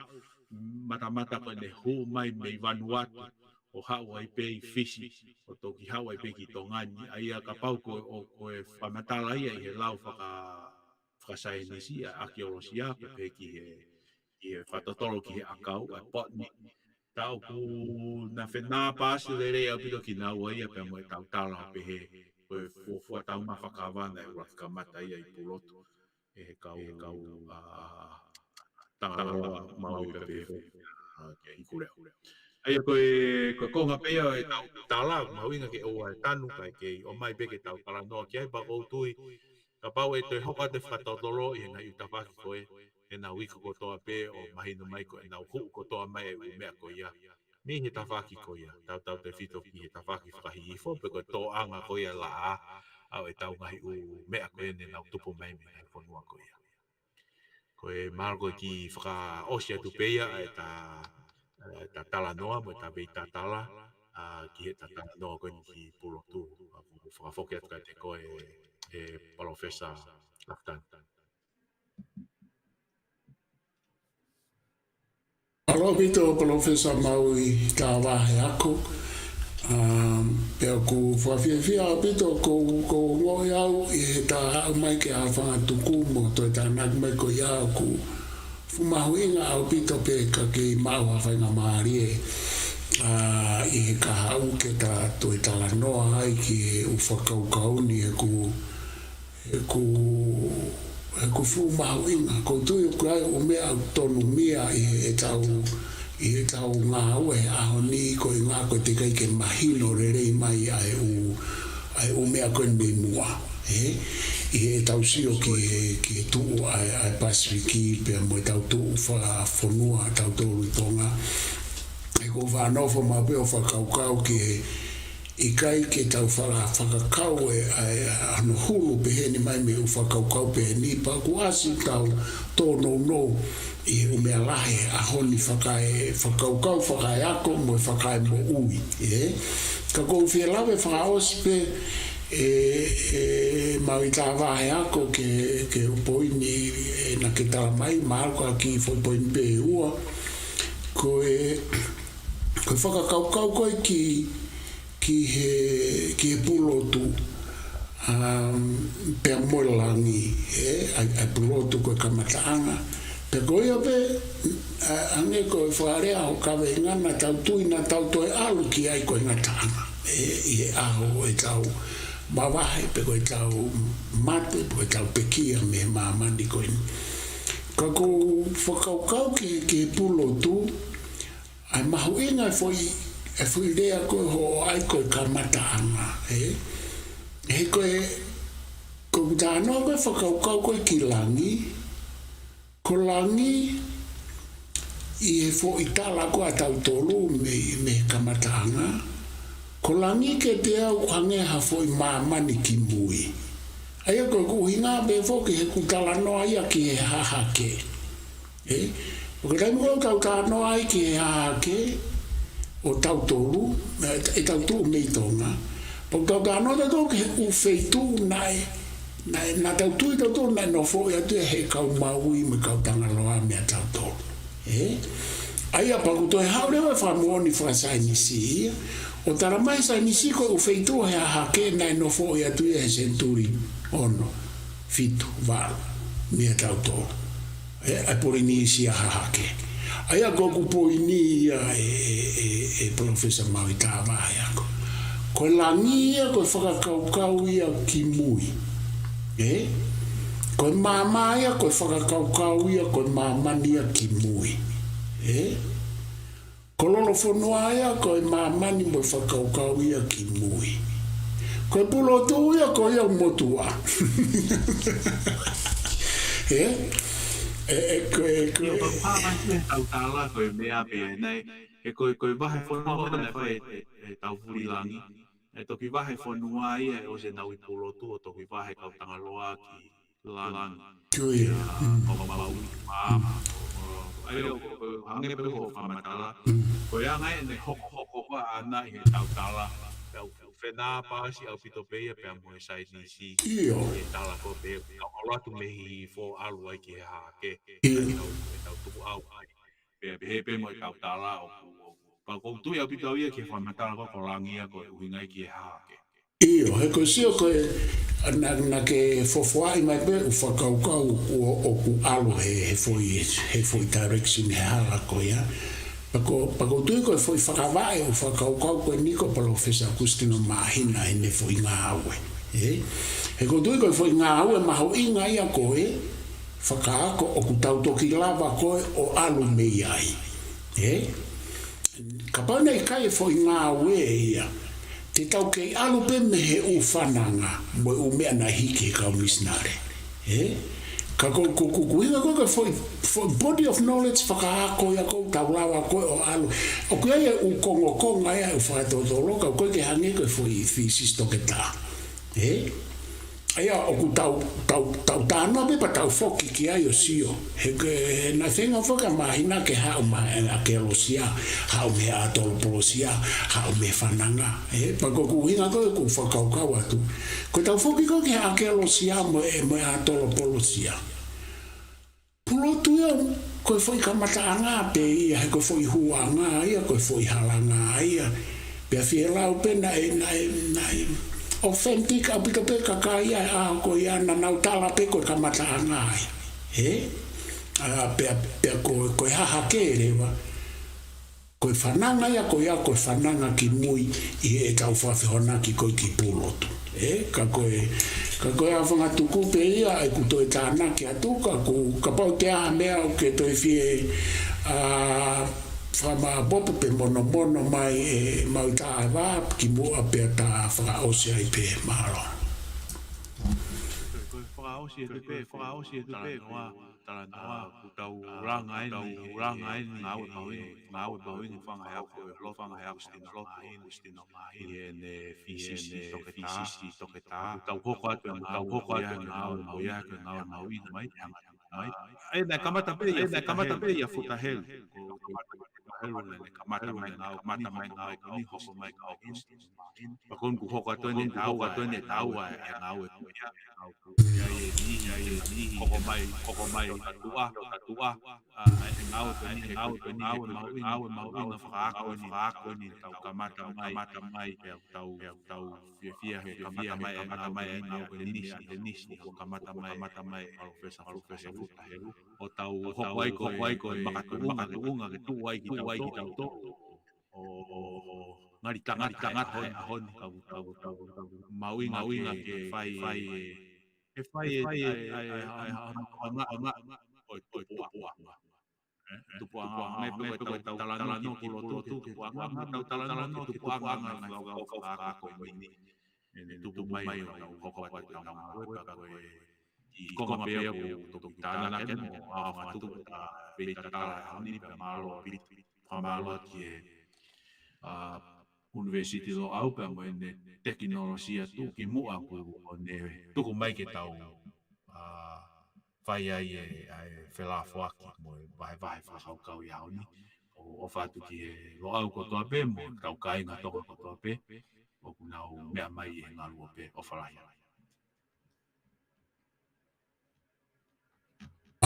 matamata ko ē naʻe hū mai mei Vanuatu, ʻo haʻu ai pē ʻi Fisi, ʻo toki haʻu ai pē ki Tonga ni, ʻa ia kapau ko e, ʻo, ko e fakamatala ia ʻi he lau faka-, fakasaienisi, ʻa e ʻākiolosia, pe pehē ki he, ki he fakatotolo ki he ʻakau, ʻa e botany. Ka ʻoku na fenāpasi lelei ʻaupito kinaua ia pea mo ʻetau tala ʻo pehē, ko e fuofua taumafa kava naʻe ʻuluaki kamata ia ʻi Pulotu. ʻE he kau, ʻe he kau, ʻa, Tangaloa, Maui pea pehē foki, ʻa, ki Hikuleʻo. ʻA ia ko e, ko e konga pē ia ʻo ʻetau tala, mahuʻinga ke ʻoua ʻe tanu kae kei ʻomai pē ke tau talanoa ki ai pea ʻoku ou tui, kapau ʻe toe hoko atu e fakatotolo ʻi he ngaahi ʻū tafaʻaki ko ē, ʻenau iku kotoa pē ʻo mahino mai ko ʻenau huʻu kotoa mai e ʻū meʻa ko ia mei he tafaʻaki ko ia, tautautefito ki he tafaʻaki fakahihifo pe ko e tōʻanga ko ia laʻā ʻa ʻetau ngaahi ʻū meʻa ko ia ne nau tupu mai mei he fonua ko ia. Ko e mālō ko e kiʻi fakaʻosi atu pē ia ʻa ʻeta, ʻeta talanoa mo ʻeta vei tatala, ʻa, ki heʻeta talanoa ko eni ki Pulotu. ʻOku ou fakafoki atu kiate koe, ʻe Palōfesa Lafitani. Mālō ʻaupito Palōfesa Maui Tāvāheako. Um, pea ʻoku ou fakafiefia ʻaupito ko, ko ngoʻi au ʻi heʻeta haʻu mai ke afanga tuku mo toe tānaki mai ko ia ʻoku fuʻu mahuʻinga ʻaupito pē ka ke maʻu ha faingamālie, ʻa, ʻi he kahaʻu ke ta toe talanoa ai ki he ʻū fakakaukau ni he ʻoku ʻOku, ʻoku fuʻu mahuʻinga, ʻoku ou tui ʻoku ʻi ai ʻū meʻa ʻoku tonu meʻa ʻi heʻetau, ʻi heʻetau ngāue he ʻaho ni ko e ngaahi ko e teʻeki ai ke mahino lelei mai ʻa e ʻū, ʻa e ʻū meʻa ko eni mei muʻa, ē? ʻI heʻetau sio ki he, ki he tuʻu ʻa e, ʻa e Pasifiki pea mo ʻetau tuʻu fakafonua, tautolu ʻi Tonga. ʻOku ou faʻa nofo maʻu pē ʻo fakakaukau ki he ʻikai ke tau faka-, fakakau e, ʻa e, ʻa hono hulu pehē ni mai mei he ʻū fakakaukau pehē ni, pea ʻoku ʻasi ʻetau tōnounou ʻi he ʻū meʻa lahi he ʻaho ni fakae, fakakaukau fakaeako mo e fakaemoʻui, ē? Ka ʻoku ou fie lave fakaʻosi pē, ʻe, ʻe Maui Tāvāheako ki he, ki he ʻū poini, ē, naʻa ke tala mai, mahalo ko e kiʻi foʻi poini pē ʻe ua, ko e, ko e fakakaukau ko ē ki, ki he, ki he Pulotu, um, pea mo e langi, ē, ʻa e, ʻa e Pulotu ko e kamataʻanga. Pea ko ia pē, ʻa, hangē ko e fakalea ʻo e kaveinga naʻa tau tui naʻa tau toe ʻalu ki ai ko e ngataʻanga, ē, ʻi he ʻaho ʻo ʻetau mavahe, pe ko ʻetau mate, pe ko ʻetau pekia mei he māmani ko eni. Ka ʻoku ou fakakaukau ki, ki he Pulotu, ʻa e mahuʻinga e foʻi, e foʻi lea ko ē hoʻo ʻai ko e kamataʻanga, ē? He ko e, ko ʻeku talanoa ko ē fakakaukau ko ē ki langi, ko langi ʻi he foʻi tala ko ē ʻa tautolu mei, mei he kamataʻanga, ko langi kiate au ʻoku hangē ha foʻi māmani kimui. ʻA ia ko ʻeku ʻuhinga pē foki he ʻeku talanoa ia ki he hahake. Ē? ʻOku taimi ko ē ʻoku tau talanoa ai ki he hahake ʻo tautolu, ē, ʻetau tuʻu mei Tonga. Pea ʻoku tau talanoa tautolu ki he ʻū feituʻu naʻe, naʻe, naʻa tau tui tautolu naʻe nofoʻi atu ia ʻe he kau Maui mo e kau Tangaloa meia tautolu. Ē? ʻA ia pea ʻoku toe haʻu leva e fakamoʻoni fakasaienisi ia, ʻo tala mai saienisi ko e ʻū feituʻu he hahake naʻe nofoʻi atu ia he senituli ono, fitu, valu, meia tautolu. Ē, ʻa e Polinisia hahake. ʻA ia ko ʻeku poini ia ʻe, ʻe, ʻe, ʻe Palōfesa Maui Tāvāheako. Ko e langi ia ko e fakakaukau ia kimui. Ē? Ko e maama ia ko e fakakaukau ia ko e māmani ia kimui. Ē? Ko Lolofonua ia ko e māmani mo e fakakaukau ia kimui. Ko e Pulotu ia ko ia motuʻa. Ē? Ē, ē, ko e, ko e. ʻIo, ʻoku hā mai ʻetau tala ko e meʻa pē ʻa e nai, he ko e, ko e vahe fonua ko ē naʻe fai ʻe, ʻe, ʻe Taufuli Langi. ʻE toki vahe fonua ia ʻe ʻosi ʻenau ʻi Pulotu ʻo toki vahe kau Tangaloa ki langi. Ko ia. ʻA, Mm. mau, mau, ma-, ʻa ia ʻoku, ʻoku hangē pē ko hoʻo fakamatala. Mm. Ko e anga ʻene hokohoko ʻa ʻana ʻi heʻetau tala. Pea ʻoku fenāpasi ʻaupito pē ia pea mo e saienisi. ʻIo. ʻI he tala ko ē pē, ʻalu atu mei he hihifo ʻalu ai ki he hahake. ʻIo. ʻEtau, ʻetau tukuʻau ai. Pea pehē pē mo ʻetau tala ʻoku, ʻoku. Pea ʻoku ou tui ʻaupito au ia ki he fakamatala ko ē ko langi ia ko e ʻuhinga ia ki he hahake. ʻIo, he ko e sio ko ē, naʻa, naʻa ke fofoaʻi mai pē ʻū fakakaukau ʻo, ʻoku ʻalu he, he foʻi, he foʻi direction he hala ko ia. Pea ko, pea ʻoku ou tui ko e foʻi fakavaʻe ʻū fakakaukau ko eni ko Palōfesa ʻOkusitino Māhina heʻene foʻi ngāue. Ē? He ʻoku ou tui ko e foʻi ngāue mahuʻinga ia ko ē, fakaako ʻoku tau toki lava ko ē ʻo ʻalu mei ai. Ē? Kapau naʻe ʻikai e foʻi ngāue ia, te tau kei ʻalu pē mei he ʻū fananga mo e ʻū meʻa naʻe hiki he kau misinale. Ē? Ka ko, ko, ko, ko e ʻuhinga ko ē ko e foʻi, foʻi body of knowledge fakaako ia ʻoku tau lava ko ē ʻo ʻalu. ʻOku ʻi ai e ʻū kongokonga ia ʻoku fakatotolo, ka ʻoku ʻikai ke hangē ko e foʻi thesis toketā. Ē? ʻA ia ʻoku tau, tau, tau tānaki pē pea tau foki ki ai ʻo sio. He ko e, he naʻe feinga foki ʻa Māhina ke haʻu mai e ʻākeolosia, haʻu mei he ʻanitolopolosia, haʻu mei he fananga. Ē, pea ko ʻeku ʻuhinga ko ē ʻeku fakakaukau atu. Ko ʻetau foki ko ē ki he ʻākeolosia mo e, mo e ʻanitolopolosia. Pulotu ia, ko e foʻi kamataʻanga pē ia, he ko e foʻi huanga ia, ko e foʻi halanga ia. Pea fielau pē naʻe, naʻe, naʻe authentic ʻaupito pē kakai ia ʻa e ʻaho ko ia naʻa nau tala pē ko e kamataʻanga ia. Ē? ʻA, pea, pea ko, ko e hahake leva. Ko e fananga ia, ko ia, ko e fananga ki mui ʻi heʻetau fakafehoanaki ko ē ki Pulotu. Ē, ka ko e, ka ko e ʻa e fanga tuku pē ia ʻeku toe tānaki atu, ka ko, kapau ʻe ʻi ai ha meʻa ʻoku ke toe fie, ʻa, fakamāpopo pe monomono mai ʻe Maui Taʻaʻeva, kimuʻa pea ta fakaʻosi ai pē, mālō. Ko e fakaʻosi atu pē, fakaʻosi atu pē, talanoa, talanoa, ʻoku tau langa eni, langa eni, ngāue mahuʻinga, ngāue mahuʻinga fanga he ako, lo fanga he ako, Stino Mahina, Stino Mahina, ʻi heʻene fisisi toketā, fisisi toketā. ʻOku tau hoko atu, tau hoko atu, ngāue mahuʻinga, ngāue mahuʻinga mai, mai. ʻE, naʻe kamata pē ia, naʻe kamata pē ia Futa Helu. Ko, ko, ko Futa Helu naʻe kamata mai, kamata mai ngāue ko eni, hoko mai ko eni. Pea ko eni kuo hoko atu eni, hoko atu eni, taua e ngāue ko ia. Hoko mai, hoko mai, ka tuʻa, ka tuʻa. ʻA, e ngāue ko eni, ngāue ko eni, ngāue mahuʻinga, ngāue mahuʻinga fakaako eni, fakaako eni, tau kamata mai, kamata mai, pea tau, tau fiefia he kamata mai, kamata mai, e ngāue ko eni, e nisi, kuo kamata mai, kamata mai, Palōfesa, Palōfesa Futa Helu. ʻO tau hoko ai ko, hoko ai ko e makatuʻunga, makatuʻunga ke tuʻu ai kitautolu. ʻO, ʻo, ʻo ngali tangata, ngali tangata he ʻaho ni, ka, ka, ka, ka mahuʻinga, mahuʻinga ke, ke fai, fai e, ke fai e, fai e, ʻa e, ʻa e, ʻa e, ʻa e, ʻa e, ʻa e, ʻa e, ʻo e tupuʻanga. Ē, tupuʻanga, ʻa e meʻa pē ko ē tau talanoa ki Pulotu, ki he tupuʻanga, tau talanoa ki he tupuʻanga, ngaahi fakaako ko eni. ʻEne tuku mai ʻo tau hoko atu ʻetau ngāue pea ko e kiʻi konga pē ia ʻoku toki tānaki eni mo e ʻa e fanga tuku ʻeta veitatala he ʻaho ni pea mālō ʻaupito. Fakamālō ki he, ʻa, ʻUnivēsiti Loʻau pea mo ʻene tekinolosia tuʻukimuʻa kuo ne tuku mai ke tau, ʻa, fai ai e, ʻa e felāfoaki mo e vahevahe fakakaukau he ʻaho ni. ʻO, ʻofa atu ki he Loʻau kotoa pē mo ʻetau kāinga Tonga kotoa pē ʻoku nau meʻa mai he ngaluope, ʻofa lahi.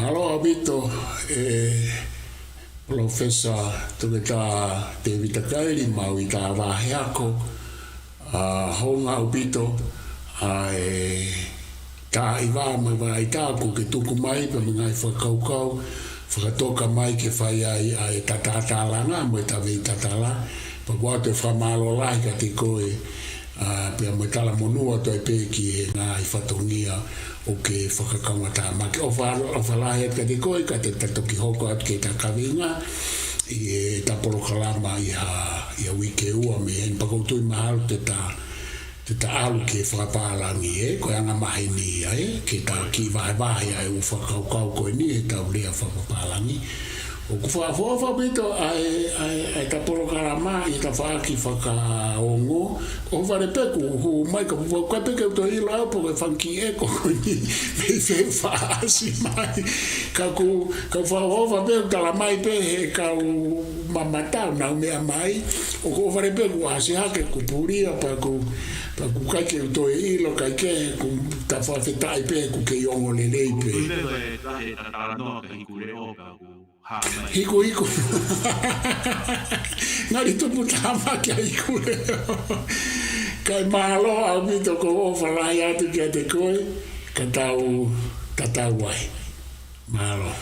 Mālō ʻaupito, ʻe, Palōfesa Toketā Tēvita Kaeli, Maui Taʻaʻeva he ako, ʻa, hounga ʻaupito, ʻa e taʻaʻiva mo e vaʻa ʻita kuo ke tuku mai pea mo e ngaahi fakakaukau, fakatoka mai ke fai ai ʻa e tātālanga mo ʻeta veitatala, pea ʻoatu e fakamālō lahi kiate koe, ʻa, pea mo e talamonū atu ai pē ki he ngaahi fatongia ʻoku ke fakakaungātāmaki. ʻOfa, ʻofa lahi atu kiate koe, ka te ta toki hoko atu ki heʻeta kaveinga ʻi heʻeta polokalama ʻi ha, ʻi ha uike ʻe ua mei heni, pea ʻoku ou tui mahalo te ta, te ta ʻalu ki he fakapālangi, ē, ko e angamaheni ia, ē, ke ta kiʻi vahevahe ʻa e ʻū fakakaukau ko eni heʻetau lea fakapālangi. ʻOku fakaʻofoʻofa ʻaupito ʻa e, ʻa e, ʻa ʻeta polokalama ʻi he tafaʻaki fakaongo. ʻOfa lahi pē kuo hū mai ka ʻoku ʻikai pē ke u toe ʻilo au pe ko e fanga kiʻi ʻeko ko eni mei fē ʻoku ʻasi mai. Ka ʻoku, ka ʻoku fakaʻofoʻofa pē ʻoku tala mai pē he kau mamata ʻoku nau meʻa mai. ʻOku ʻofa lahi pē kuo ʻasi hake, kuo pulia pea ʻoku, pea ʻoku ʻikai ke u toe ʻilo, kae kehe ʻoku ta fakafetaʻi pē ʻoku kei ongo lelei pē. Kuo leva e tahe ʻeta talanoa ka hiku leʻo pea ʻoku hā mai. Hiku, hiku. Ngali tupu tāmaki ʻa e hiku leʻo. Kae mālō ʻaupito, ʻoku ou ʻofa lahi atu kiate koe, ka tau tatau ai. Mālō.